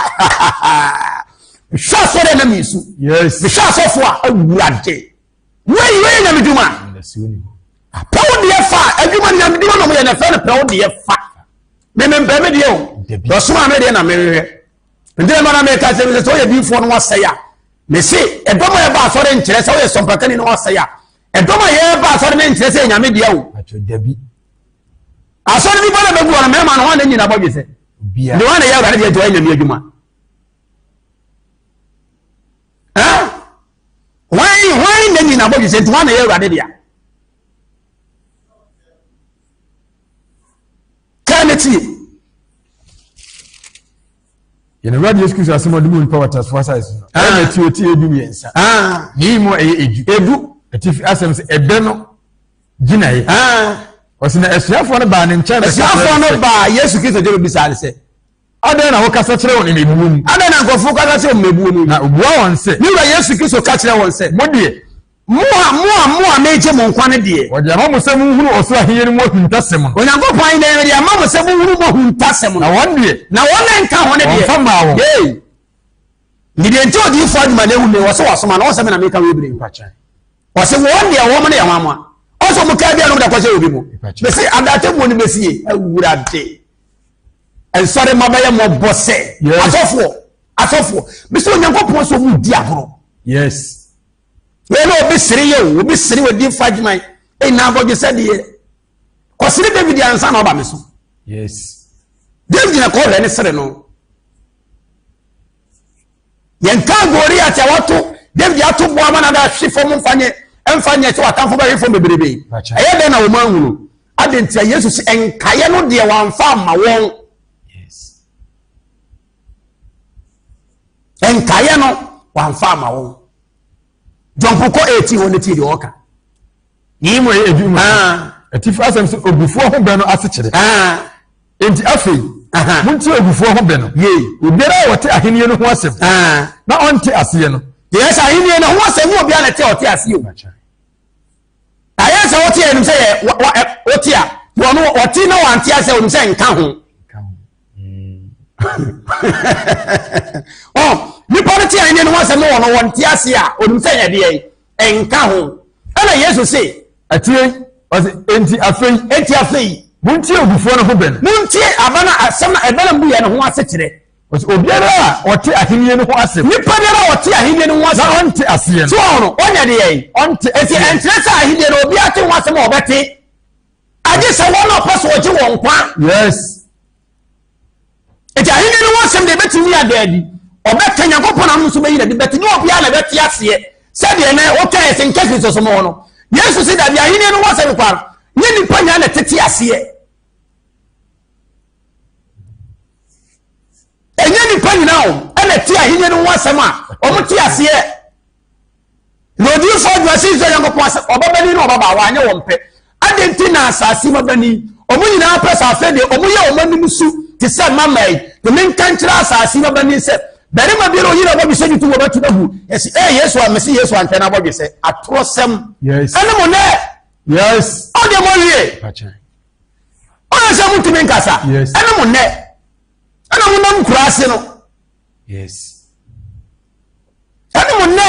Mehwɛ asɔre na mesu. Mehwɛ asɔfo a awurade. Wei wei nyame dwuma. Pɛw deɛ fa adwuma no nyame dwuma na ɔmo yɛ na ɛfɛ no pɛw deɛ fa. Me me mpɛ me deɛ o. Ɔsoma me deɛ na mehwehwɛ. Nti na ma na meka sɛ sɛ ɔyɛ diifoɔ no wasɛe a. Mese ɛdɔm a ɛba asɔre nkyerɛ sɛ ɔyɛ sɔmpakani no wasɛe a. Ɛdɔm a yɛba asɔre no nkyerɛ sɛ nyame deɛ o. Asɔre nipa na bɛgu hɔ no mmarima no wɔn na nyina bɔdwe sɛ de wɔn na yɛ awurade deɛ nti wɔyɛ nyame adwuma wɔn wɔn na nyina bɔdwe sɛ nti wɔn na yɛ awurade deɛ kaa ne tie. Yɛn Awurade Yesu Kristo asɛm a ɔde mu nipa wɔ ateasefoɔ asase so no, ɛna ah. ti oti edu mmiɛnsa. Ah. Ne yi mu ɛyɛ edu. Edu. Atifi asɛm sɛ ɛbɛ no gyinaeɛ. Ah. Ɔsi na asuafoɔ no baa ne nkyɛn bɛka Asuafoɔ no baa Yesu Kristo nkyɛn bɛbisaa no sɛ. Adɛn na wokasa kyerɛ wɔn mmebuo mu? Adɛn na nkurɔfoɔ kasa kyerɛ wɔn mmebuo mu? Na obua wɔn sɛ. Ne wura Yesu Kristo ka kyerɛ wɔn sɛ. Mo deɛ. Mo a, mo a, mo a meregye mo nkwa no deɛ. Wɔde ama mo sɛ monhunu ɔsoro ahennie no mu ahuntasɛm no. Onyankopɔn ahennie no, wɔde ama mo sɛ monhunu mu ahuntasɛm no. Na wɔn deɛ. Na wɔn a ɛnka ho no deɛ. Wɔmfa mmaa wɔn. Yei. Ne deɛ nti odiyifoɔ adwuma na ehu me, wɔsɛ wɔasoma no, wɔsɛ me na meka wei bere yi. Wɔsɛ wɔn deɛ wɔn no yɛ hwanmoa. Ɔsɛ wɔn kaa bi a na wɔn de akɔhyɛ obi mu. Mese adatemmuo no bɛsie, awurade. Nsɔre ma bɛyɛ mmɔbɔ sɛ. Asɔfoɔ, asɔfoɔ. Mese Onyankopɔn sɛ wɔn di agorɔ. Yes. Wei na obi sere yɛ o, obi sere wɔ di nfa adwuma yi. Ɛyi na abɔdwe sɛ deɛ. Kɔsere David ansa na ɔba me so. Yes. David na kɔhwɛ ne sere no. Yɛn kan Goliath a wato David ato boa ma na da ahwe fam mfa nyɛ mfa nyɛ sɛ watamfo bɛhwe fam bebrebe. Ɛyɛ dɛn na wɔn ahunu? Adi nti a Yesu sɛ nkaeɛ no deɛ wɔamfa ama wɔn. Yes. Nkaeɛ no wɔamfa ama wɔn. John kɔ 18 hɔ ne tie deɛ ɔka. Yi mu yɛ edu mu. Ah. Atifi asɛm sɛ ogufoɔ ho bɛ no ase kyerɛ. Ah. Enti afei, montie ogufoɔ ho bɛ no. Yei. Obiara a ɔte ahennie no ho asɛm ah. na ɔnte aseɛ no. Deɛ sɛ ahennie no ho asɛm ne obiara na ɛte ɔte aseɛ o. Ayɛ sɛ wote anim sɛ yɛ wote a wɔn ɔte na wɔante aseɛ wɔn sɛ nka ho. Ɔ nipa no te ahenni no ho asɛm no wɔ no wɔnte ase a onim sɛ yɛ deɛ nka ho. Ɛna Yesu se. Atie ɔse enti afei. Enti afei. Montie ogufoɔ no ho bɛ no. Montie aba no asɛm no ɛbɛ no mbuyɛ no ho ase kyerɛ. Ɔse obiara a ɔte ahenni no ho asɛm. Nipa biara a ɔte ahenni no ho asɛm. Na ɔnte aseɛ no. So ɔno ɔnyɛ deɛ. Ɔnte aseɛ. Enti ɛnkyerɛ sɛ ahenni no obiara te ho asɛm a ɔbɛte. Agye sɛ wɔn a ɔpɛ so ɔgye wɔn nkwa. Yes. Eti ahenni no ho asɛm deɛ ebetumi ada adi. Ɔbɛka Nyankopɔn ano nso bɛyi n'adi bɛte nyɛ obiara na ɛbɛte aseɛ sɛdeɛ na wɔka yɛ sɛ nka Kristo som hɔ no. Yesu si dabi ahenni no ho asɛm kwa nyɛ nipa nyinaa na ɛtete aseɛ. Ɛnyɛ nipa nyinaa o ɛna ɛte ahenni no ho asɛm a wɔn te aseɛ. Na odiyifoɔ adwuma sɛ Israel Nyankopɔn asɛ ɔbabani ne ɔbabaa wanyɛ wɔn pɛ. Adɛn nti na asase mabani wɔn nyinaa pɛ sɛ afei deɛ wɔn yɛ wɔn anim su te sɛ mmammaa yi? Na menka nkyerɛ asase mabani sɛ barima biara oyi n'abɔdwesɛ gye to wɔbɛto no agu. Yɛsi ee Yesu a mesi Yesu antwɛn n'abɔdwesɛ atorɔsɛm. Yes. Ɛne mo nɛ. Yes. Ɔdeɛ mo wie. Ɔyɛ sɛ motumi nkasa. Yes. Ɛne mo nɛ. Ɛna mo nam nkura ase no. Yes. Ɛne mo nnɛ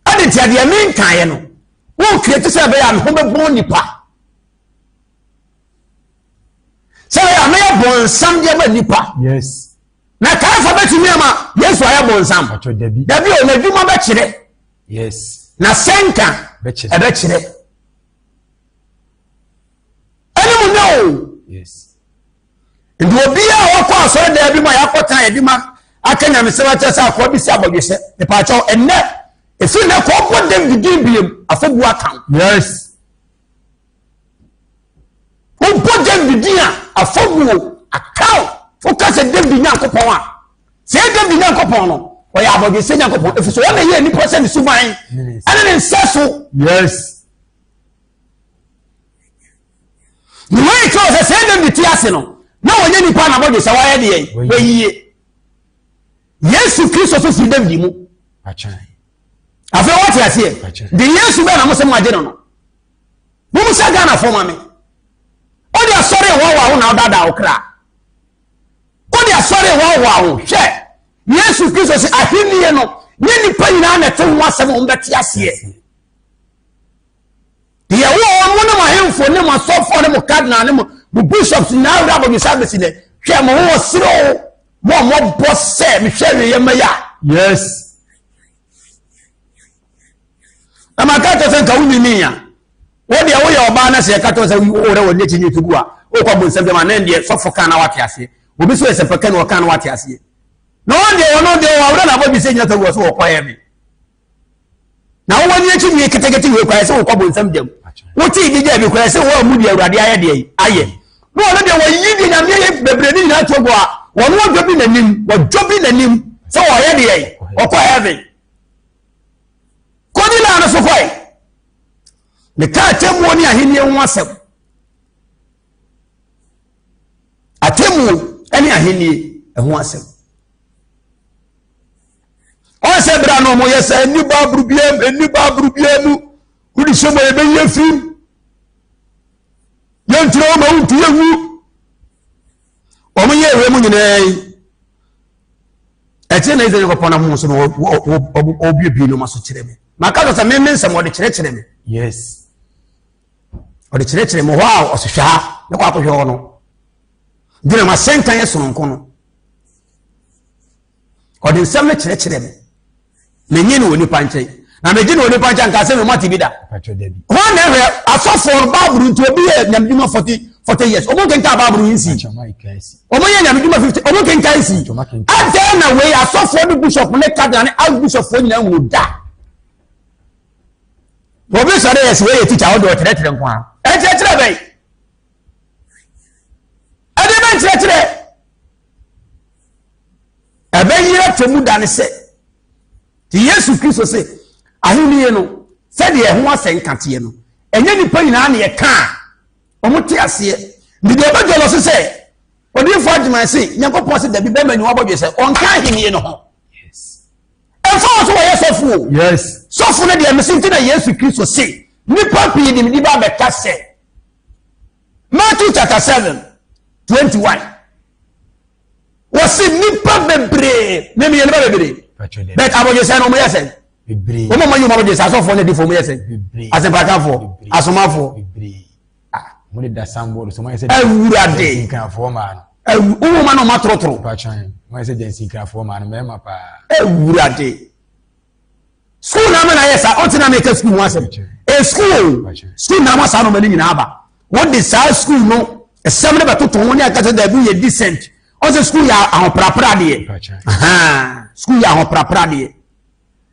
ɛde nti adeɛ menkaeɛ no wokrie te sɛ ɛbɛyɛ a me ho bɛbɔn nipa sɛ ɛbɛyɛ a mɛyɛ bɔnsam deɛ ma nipa. Yes. Na kaifa bɛtumi ama Yesu ayɛ bɔnsam. Dabi o, n'adwuma bɛkyerɛ. Yes. Na sɛnka ɛbɛkyerɛ. Ɛne mo nnɛ o. Yes. Nti obiara a wakɔ asɔre dan bi mu a yɛakɔtena yɛde ma aka nyamesɛm akyerɛ sɛ akoa bi si abɔdwesɛ mepaakyɛw ɛnnɛ ɛfiri nnɛ kɔ ɔbɔ David din biem afɔbu aka wo. Yes. Wobɔ David din a afɔbuo aka wo. Woka sɛ David Nyankopɔn a sɛ David Nyankopɔn no ɔyɛ abɔdwesɛ Nyankopɔn ɛfiri sɛ ɔna yɛ nnipa sɛ ne suban ɛne ne nsɛ so. Yes. Ne wei kyerɛ sɛ sɛ David te ase no na wɔnyɛ nipa na bɔdwe sɛ wayɛ deɛ wayie. Yesu Kristo so firi David mu. Afei wɔte aseɛ de Yesu bɛɛ na mo sɛ mo agye no no. Mo mu sɛ Ghana fo ma me. Wode asɔre hoahoa ho na wodaadaa wo kra. Wode asɔre hoahoa ho hwɛ Yesu Kristo sɛ ahennie no nyɛ nipa nyinaa na ɛte ho asɛm a wɔbɛte aseɛ. Deɛ wɔ hɔ mo ne mo ahemfo ne mo asɔfoɔ ne mo cardinal ne mo mo bishops nyinaa wura abɔdwesɛ abɛsi nɛ hwɛ mo ho wɔ sere o mo a mɔbɔ sɛ mehwɛ awieɛ mɛyɛ a. Yes. Na maka kyerɛ sɛ nka wonyini a wo deɛ woyɛ ɔbaa na sɛ yɛka kyerɛ sɛ worɛ wɔ n'akyi nyɛ tugu a wokɔ bonsam gyama ne deɛ sɔfo ka na wate aseɛ obi so yɛ sɛ pɛkɛ na ɔka na wate aseɛ na ɔn deɛ ɔno deɛ ɔworɛ na abɔdwesɛ nyina tagu wɔ so wɔkɔ yɛ me na wowɔ ni akyi nwie ketekete wei kwaɛ sɛ wokɔ bonsam gyam wote bi gya bi kwaɛ sɛ wɔn mu deɛ awurade ayɛ deɛ ayɛ na wɔn deɛ wɔyi deɛ nyame yɛ bebree ne nyinaa to gu a wɔn wɔdwo bi n'anim wɔdwo bi n'anim sɛ wɔyɛ deɛ ɔkɔ heaven kɔdi naa no so kɔe meka atemmuo ne ahennie ho asɛm atemmuo ne ahennie ho asɛm. Ɔn sɛ berɛ a na wɔyɛ sɛ ɛni baaburu biara mu, ɛni baaburu biara mu, wode hyɛ mu a yɛbɛyi afirim. Yɛntwerɛ wo ma wontu yɛnwu. Wɔn yɛ ɛwɛ mu nyinaa yi. Ɛkyerɛ na Israel Nyankopɔn ahom so no ɔbuebue nneɛma so kyerɛ me. Maka sɛ me me nsɛm ɔde kyerɛkyerɛ me. Yes. Ɔde kyerɛkyerɛ me hɔ a ɔsehwɛ ha ne kɔ akɔhwɛ hɔ no. Gyina ma sɛnka yɛ sononko no. Ɔde nsɛm no kyerɛkyerɛ me. Menye no wɔ nipa nkyɛn. Na megye no wɔ nipa nkyɛn nka sɛ me mate bi da. Hɔ na ɛhwɛ asɔfoɔ no baabulu nti obi yɛ nyamedwuma 40 40 years. Ɔmo nkenkan baabulu yi nsi. Ɔmo yɛ nyamedwuma 50 ɔmo nkenkan nsi. Adɛn na wei asɔfoɔ ne bishop ne cardinal ne archbishop foɔ nyinaa hunu da. Obi sɔre yɛ sɛ wei yɛ teacher ɔde ɔkyerɛkyerɛ nko ara. Ɛnkyerɛkyerɛ bɛn? Ɛde bɛn kyerɛkyerɛ? Ɛbɛyera tɛmu da ne sɛ, te Yesu Kristo se, ahennie no, sɛdeɛ ɛho asɛnka teɛ no, ɛnyɛ nnipa nyinaa na ɛka a wɔn te aseɛ. Ne deɛ ɔbɛdwa no so sɛ, odiyifoɔ Agyeman se, Nyankopɔn se dabi bɛma nyiwa bɔdwe sɛ, ɔnka ahennie no ho. Ɛmfa ho sɛ wɔyɛ sɔfo o. Yes. Sɔfo no deɛ mese nti na Yesu Kristo se, nnipa pii de me di ba bɛka sɛ, Matthew chapter 7, 21. Wɔsi nipa bebree ne meyɛ nipa bebree. But abɔdwesɛ no wɔn yɛ sɛn? Wɔn a wɔyi wɔn abɔdwesɛ asɔfoɔ ne adifoɔ wɔn yɛ sɛn? Asɛmpakafoɔ, asomafoɔ. Awurade. Awu ma na wɔn atorotoro. Awurade. Sukuu na ama na ayɛ saa ɔte na meka sukuu ho asɛm e sukuu o sukuu na ama saa nɔɔma no nyinaa aba wɔde saa sukuu no ɛsɛm no bɛtoto ho ne aka sɛ daabi yɛ decent ɔsɛ sukuu yɛ ahoprapra deɛ sukuu yɛ ahoprapra deɛ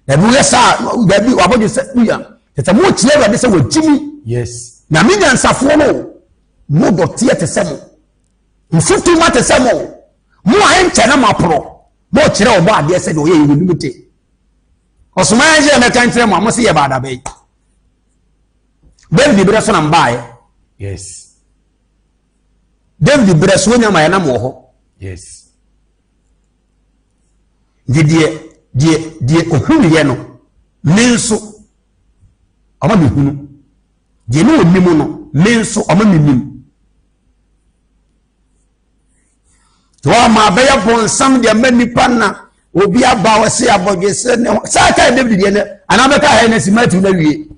daabi woyɛ saa daabi wabɔdwe sɛ woyɛ te sɛ mo kyerɛ awurade sɛ wɔgye mi yes na me nyansafoɔ no mo dɔteɛ te sɛ mo mfutuma te sɛ mo mo a ɛnkyɛ na mo aporɔ mo kyerɛ ɔbɔ adeɛ sɛ deɛ ɔyɛ yɛ wɔnim te Ɔsoma yɛn sɛ yɛmɛka nkyerɛ mo a mo se yɛ baadaba yi. David berɛ so na mbaeɛ. Yes. David berɛ so onya ma yɛnam wɔ hɔ. Yes. Nti deɛ deɛ deɛ ohunuyɛ no me nso ɔma me hunu. Deɛ ne onim no me nso ɔma me nim. Wɔn a bɛyɛ bɔnsam deɛ mma nipa na obi aba ɔse abɔdwesɛ ne ho saa kae David deɛ no anaa bɛka ha na si Matthew na wie.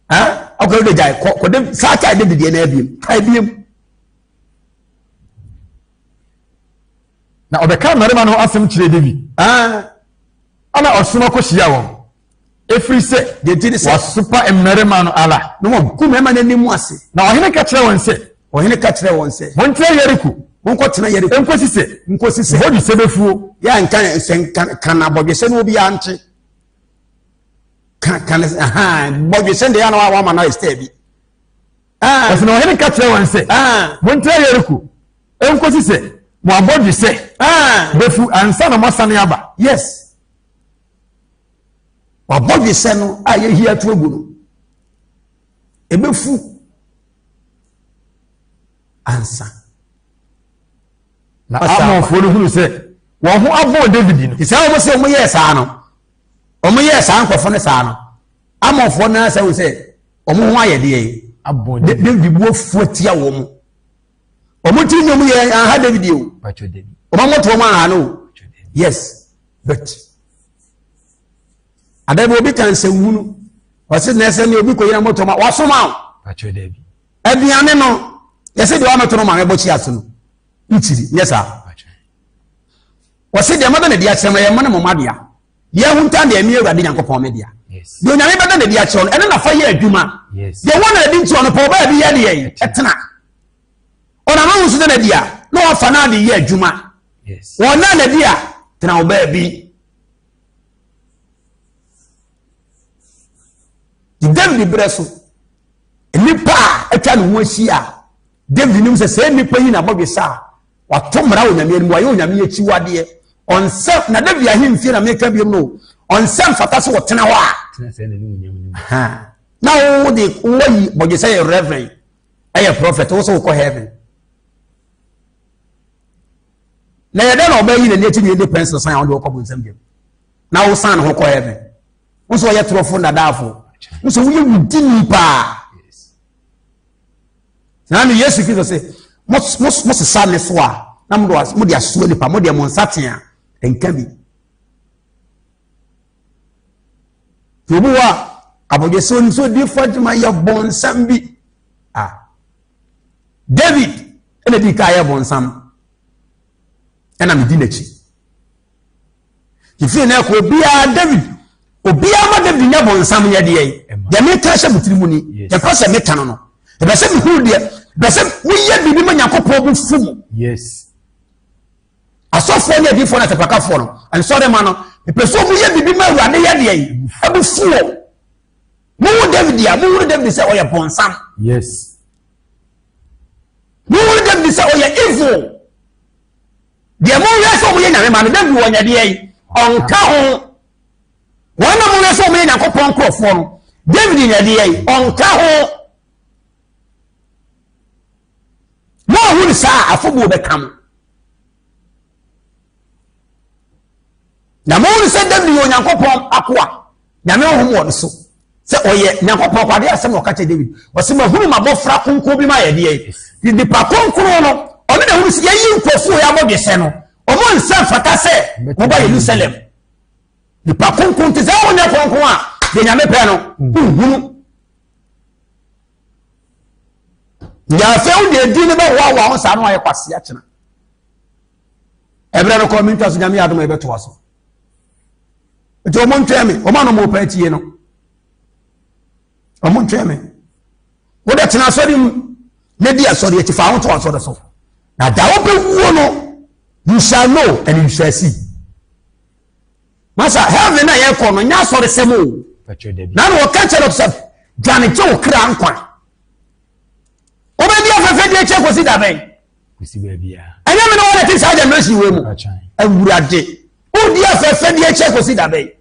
Ɔkɔ de gyae kɔ kɔ de saa kae David deɛ no abiem kae biem. Na ɔbɛka mmarima no asɛm kyerɛ David. Ɛna ɔsoma kɔhyia wɔn. Ɛfiri sɛ, Deɛ nti ne sɛ. Wɔasopa mmarima no ara. Na wɔagu mmarima no anim ase. Na ɔhene ka kyerɛɛ wɔn sɛ. Ɔhene ka kyerɛɛ wɔn sɛ. Montena Yeriko. Monkɔtena Yeriko. Nkosi sɛ. Nkosi sɛ. Bɔdwesɛ bɛfuo. Yɛ nka sɛ nka ka na bɔdwesɛ no obiara nte. Ka ka ne ahan bɔdwesɛ deɛ na wama no ayɛ style bi. Ɔsɛ na ɔhene ka kyerɛɛ wɔn sɛ. Montena Yeriko. Nkosi sɛ mo abɔdwesɛ bɛfu ansa na moasane aba. Yes. Wabɔdwesɛ no a yɛhi ato agu no, ɛbɛfu ansa. Na Amonfoɔ no hunu sɛ wɔn ho abɔn David no. Sɛ wɔn sɛ wɔn yɛɛ saa no, wɔn yɛɛ saa nkurɔfoɔ no saa no, Amonfoɔ no asɛ wɔn sɛ wɔn ho ayɛ deɛ yi. Abɔn David. David bu afu atia wɔn. Wɔn ti nyɛ wɔn yɛ aha David o. Wɔn amɔto wɔn aha no. Yes, but. Ada bi obi ka nsɛmhunu ɔse na ɛsɛ ne obi kɔyina moto ma wasoma o aduane no yɛsɛ deɛ wamɛto no maame bɔkyi ase no nkyiri nyɛ saa wɔse deɛ mɛbɛ na di akyerɛ ma yɛ mo ne mo ma dea deɛ ahunta deɛ ɛmi awurade nyankopɔn me dea deɛ onyame bɛda na di akyerɛ no ɛne nafa yɛ adwuma deɛ wɔn na adi nkyerɛ no pɛ ɔbaa bi yɛ deɛ ɛtena ɔnam ahu so dɛ na di a na wafa no ade yɛ adwuma wɔn na na di a tena ɔbaa bi David berɛ so nnipa a atwa ne ho ahyia a David nim sɛ sɛ nnipa yi na bɔdwesa a wato mmara wɔ nyame anim wayɛ onyame akyiwadeɛ ɔnsɛ na David ahemfie na meka biom no ɔnsɛ mfata sɛ wɔtena hɔ a na wo de woayi bɔdwesa yɛ reverend ɛyɛ prophet wo sɛ wokɔ heaven. Na yɛ dɛn na ɔbaa yi n'ani akyi ne de pɛnsel san a ɔde ɔkɔ bonsam gyam na wosan ne ho kɔ heaven? Wo sɛ ɔyɛ torɔfo nnadaafo. Wo sɛ woyɛ wudini paa. Na ne Yesu Kristo sɛ mo sesa ne so a na mo de asoa nipa mo deɛ mo nsa tea nka bi. Obi wɔ a abɔdwesɛ sɛ onim sɛ odiifo adwuma yɛ bɔnsam bi a David ɛna di ka yɛ bɔnsam ɛna medi n'akyi. Fifiri na ɛkɔ obiara David obiara ma David nyɛ bɔnsam yɛ deɛ yi deɛ meka hyɛ mo tiri mu ni yɛpɛ sɛ meka no no ɛbɛ sɛ mehuru deɛ ɛbɛ sɛ moyɛ biribi ma Nyankopɔn bo fu mo. Yes. Asɔfoɔ ne adiifoɔ ne asɛmpakafoɔ no, nsɔremma no, mepɛ sɛ wɔyɛ biribi ma Awurade yɛ deɛ yi, abu fu wɔn. Mohu David a, mohunu David sɛ ɔyɛ bɔnsam. Yes. Mohunu David sɛ ɔyɛ evil. Deɛ mohwɛ sɛ wɔyɛ nyame ma no, David wɔnyɛ deɛ yi, ɔnka ho. Wɔn na mohwɛ sɛ wɔyɛ Nyankopɔn nkurɔfoɔ no, David nyɛ deɛ yi, ɔnka ho. Moahu no saa a, afobuo bɛka mo. Na mohu sɛ David yɛ Onyankopɔn akoa, Nyame honhom wɔ no so, sɛ ɔyɛ Nyankopɔn akoa. Adeɛ asɛm na ɔka kyerɛ David, ɔsɛ mahunu m'abɔfra kronkron bi ma yɛ deɛ. Nipa kronkron no, ɔno na hunu sɛ yɛyi nkurɔfoɔ yɛ abɔdwesɛ no, ɔmo nsa mfata sɛ wɔba Yerusalem. Nipa kronkron te sɛ wonyɛ kronkron a, deɛ Nyame pɛ no, wohunu. Nti afei wo deɛ din no bɛhoahoa ho saa no ayɛ kwasea kyena. Ɛberɛ no kɔ mentwa so nyame yɛ adom a yɛbɛtoa so. Nti ɔmo ntwɛn me, ɔmo ano mo pɛ atie no. Ɔmo ntwɛn me. Wode tena asɔre mu na di asɔre akyi fa ho to asɔre so. Na da wobɛwuo no, you shall know and you shall see. Masa heaven na yɛkɔ no nyɛ asɔresɛm o. Na na wɔka kyerɛ sɛ dwane gye wo kra nkwa. Wobɛdi afɛfɛ di akyɛ kɔsi da bɛn? Ɛnyɛ me ne wɔn te saa generation wei mu. Awurade, wodi afɛfɛ di akyɛ kɔsi da bɛn?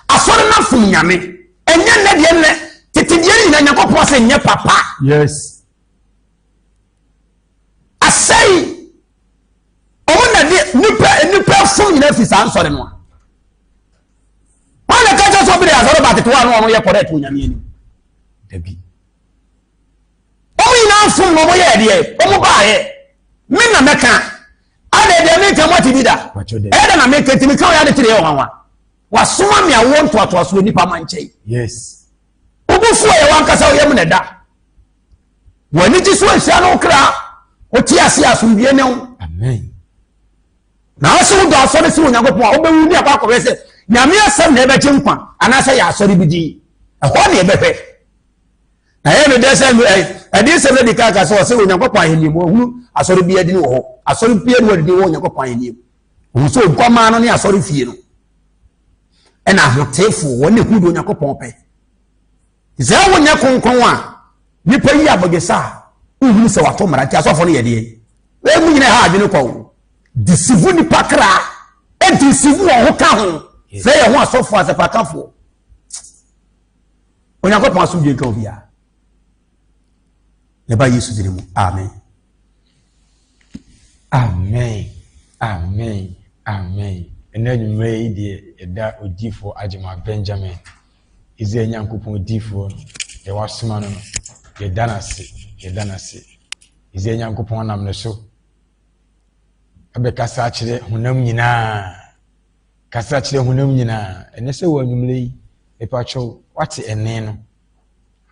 Asɔre no afom nyame. Ɛnyɛ nnɛ deɛ nnɛ tete deɛ nyina Nyankopɔn sɛ nyɛ papa. Yes. Asɛe wɔn na de nipa nipa fom nyinaa fi saa nsɔre no a wɔn na kɛkyɛ sɛ obi de asɔre ba tete hɔ a na wɔn yɛ correct wɔ nyame anim dabi wɔn nyinaa fom na wɔn yɛ ɛdeɛ wɔn baayɛ me na mɛka ada deɛ meka mo ate bi da ɛyɛ dɛ na meka ntumi ka wɔyɛ ade kyerɛ yɛ wɔn wa wasoma me awoɔ ntoatoasoɔ nipa ma nkyɛn yes wobufuo yɛ wankasa woyɛ mu na ɛda W'ani gye so ahyira ne wo kra, wote ase asomdwie ne wo. Amen. Na ɔsɛ wodɔ asɔre sɛ Onyankopɔn a wobɛwu ne akɔ akɔhwɛ sɛ Nyame asɛm na ɛbɛgye nkwa anaasɛ yɛ asɔre bi din. Ɛhɔ ne ɛbɛhwɛ. Na ɛyɛ me dɛ sɛ ɛde nsɛm no di kan ka sɛ ɔsɛ Onyankopɔn ahenni mu ɔhunu asɔre bi adini wɔ hɔ. Asɔre bi adi wɔ wɔ Onyankopɔn ahenni mu. Ɔhu sɛ oguamaa no ne asɔre fie no. Ɛna ahoteefoɔ wɔn ne hu de Onyankopɔn pɛ. Sɛ wonyɛ kronkron a, nipa yi abɔdwesɛ a, wohunu sɛ wato mmara nti asɔfo no yɛ deɛ. Wei mu nyina ɛha adwene kwa o. Disivu nipa kra, ɛdisivu wɔn ho ka ho. Sɛ yɛ ho asɔfo asɛpakafoɔ. Onyankopɔn asomdwe nka obiara. Ne ba Yesu dini mu. Amen. Amen. Amen. Amen. Ɛnɛ anwummerɛ yi deɛ yɛda odiyifoɔ Agyemang Benjamin Israel Nyankopɔn odiyifoɔ no, deɛ wasoma no no, yɛda no ase, yɛda no ase. Israel Nyankopɔn nam ne so abɛkasa akyerɛ honam nyinaa, kasa akyerɛ honam nyinaa. Ɛnɛ sɛ wɔ anwummerɛ yi, mepakyɛw, wate ɛnne no,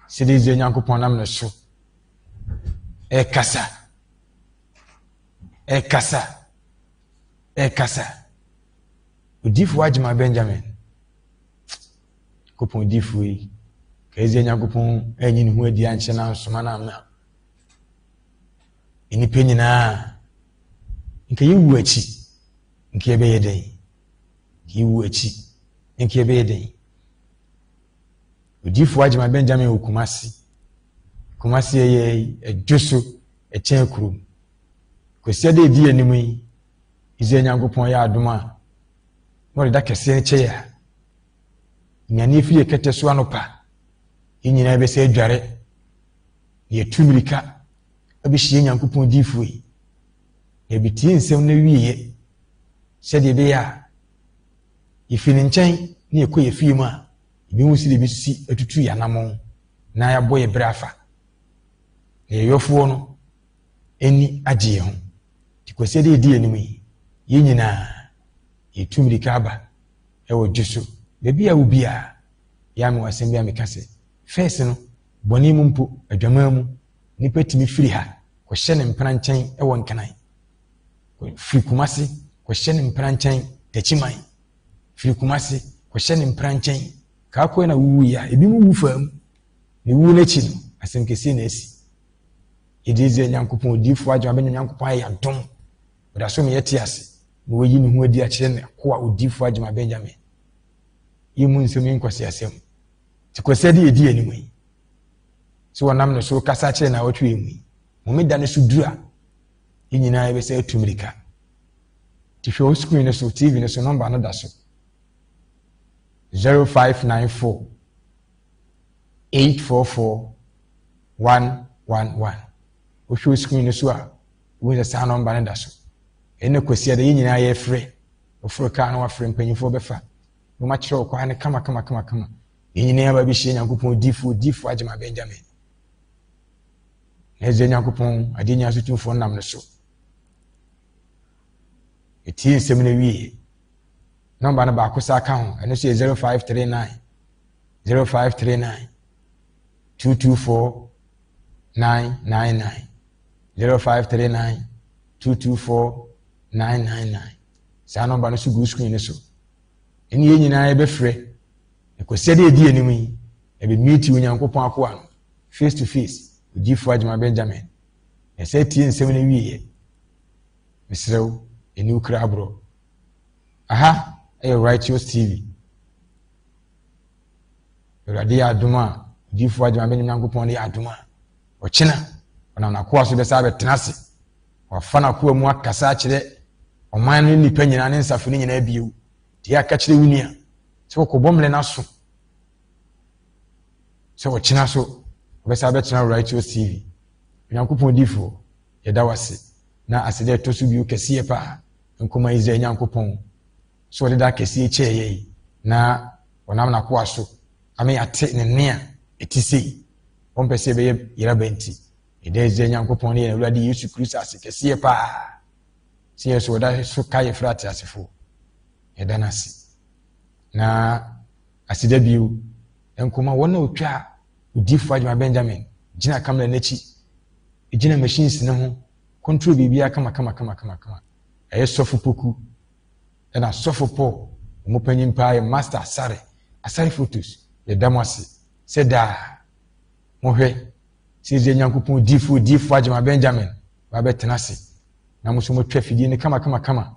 sɛdeɛ Israel Nyankopɔn nam ne so ɛkasa, ɛkasa, ɛkasa. Odiyifoɔ Agyemang Benjamin. Nyankopɔn difoɔ yi, ka Israel Nyankopɔn anyi ne ho adi ankyerɛ no ansoma no amma nnipa nyinaa, nka yɛwu akyi, nka yɛbɛyɛ dɛn? Nka yɛwu akyi, nka yɛbɛyɛ dɛn? Odiyifoɔ Agyemang Benjamin wɔ Kumasi. Kumasi ɛyɛ ɛdwo so ɛkyɛn kurom. Kwasi ada edi anim yi, Israel Nyankopɔn yɛ adom a, na ɔde da kɛseɛ no kyɛ yɛ a, nyane afiri yɛ kɛtɛ so anɔpa, yɛn nyinaa bɛsɛ adware, na yɛtu mmirika abɛhyia Nyankopɔn diifoɔ yi. Na yɛbɛtie nsɛm no awieɛ sɛdeɛ ɛbɛyɛ a yɛfiri ne nkyɛn na yɛkɔ yɛ fie mu a, yɛbɛhu sɛdeɛ yɛbɛsi atutu yɛn anammɔn na yɛabɔ yɛ berɛ afa. Na yɛn yɔfoɔ no ani agye yɛn ho. Nti Kwasiada a ɛdi anim yi, yɛn nyinaa yɛtu mmirika aba wɔ dwo so. Baabi a wo biara, yɛ a mewɔ asɛm bi a meka sɛ, fɛs no, bɔne mu mpo, adwaman mu, nipa tumi firi ha kɔhyɛ ne mpena nkyɛn wɔ Nkran, firi Kumase kɔhyɛ ne mpena nkyɛn Takyiman, firi Kumase kɔhyɛ ne mpena nkyɛn Kaakɔɛ na wuwu yi a, ebi mu wu faa mu. Ne wu n'akyi no, asɛm kɛseɛ na asi. Yɛde Israel Nyankopɔn odiyifoɔ adwuma bɛnya Nyankopɔn ayɛ adom. Ɔda so ma yɛte ase na wayi ne ho adi akyerɛ ne akoa odiyifoɔ adwuma Benjamin. Yi mu nsɛm yi nkwaseasɛm. Nti kwasiada yɛdi anim yi, sɛ wɔnam ne so kasa kyerɛ na awɔtwe yi mu yi, homeda no so duru a, yɛn nyinaa yɛbɛsɛ atu mmirika. Nti hwɛ wo screen no so, TV no so, nɔmba no da so. 0594 844 111. Wohwɛ wo screen no so a, wohu sɛ saa nɔmba no da so. Ɛnna kwasiada yɛn nyinaa yɛfrɛ. Woforo kaa no wafrɛ mpanyinfoɔ bɛfa. Na wɔakyerɛ wo kwan no kama kama kama kama. Yɛn nyinaa ba bɛhyia Nyankopɔn difoɔ difoɔ Agyema Benjamin. Na Israel Nyankopɔn adeɛ nyinaa so tumfoɔ nam no so. Ɛtie nsɛm no wieɛ. Nɔmba no baako saa ka ho, ɛno nso yɛ 0539 0539 224 999 0539 224 999. Saa nɔmba no so gu screen no so. Ɛne yɛn nyinaa yɛbɛfrɛ. Na Kwasiada a ɛdi anim yi, yɛbɛmiiti Onyankopɔn akoa no face to face, Odiyifoɔ Agyemang Benjamin. Na sɛ tie nsɛm no wieɛ, mesrɛ wo, ɛni wo kra aborɔ. Aha ɛyɛ Righteous TV. Awurade yɛ adom a, Odiyifoɔ Agyemang Benjamin Nyankopɔn no yɛ adom a, ɔkyena ɔnam n'akoa so bɛsa abɛtena ase. Wafa n'akoa mu akasa akyerɛ ɔman no nnipa nyinaa ne nsafo no nyinaa bio. Deɛ aka kyerɛ wo nua sɛ wɔkɔbɔ mmerɛ no aso sɛ ɔkyena so ɔbɛsa abɛtena Righteous TV. Onyankopɔn difoɔ, yɛda wo ase na aseda ɛtɔ so bio kɛseɛ paa nkɔma Israel Nyankopɔn sɛ ɔde da kɛseɛ kyɛɛ yɛn na ɔnam n'akoa so ama yɛate ne nne a ɛte sei. Ɔmpɛ sɛ yɛbɛyɛ yeraba nti, yɛda Israel Nyankopɔn ne yɛn Awurade Yesu Kristo ase kɛseɛ paa sɛ yɛn so ɔda so ka yɛfrɛ ateasefoɔ. Yɛda no ase. Na aseda bio nkɔma wɔn a wɔtwa odiyifoɔ Agyemang Benjamin gyina kamera n'akyi, gyina machines no ho, control biribiara kama kama kama kama kama. Ɛyɛ Sɔfo Poku ɛna Sɔfo Paul, wɔn panyin paa yɛ Master Asare, Asare Photos. Yɛda mo ase sɛ daa mohwɛ sɛ Israel Nyankopɔn diyifoɔ odiyifoɔ Agyemang Benjamin ba bɛtena ase na mo nso motwa fidie no kama kama kama.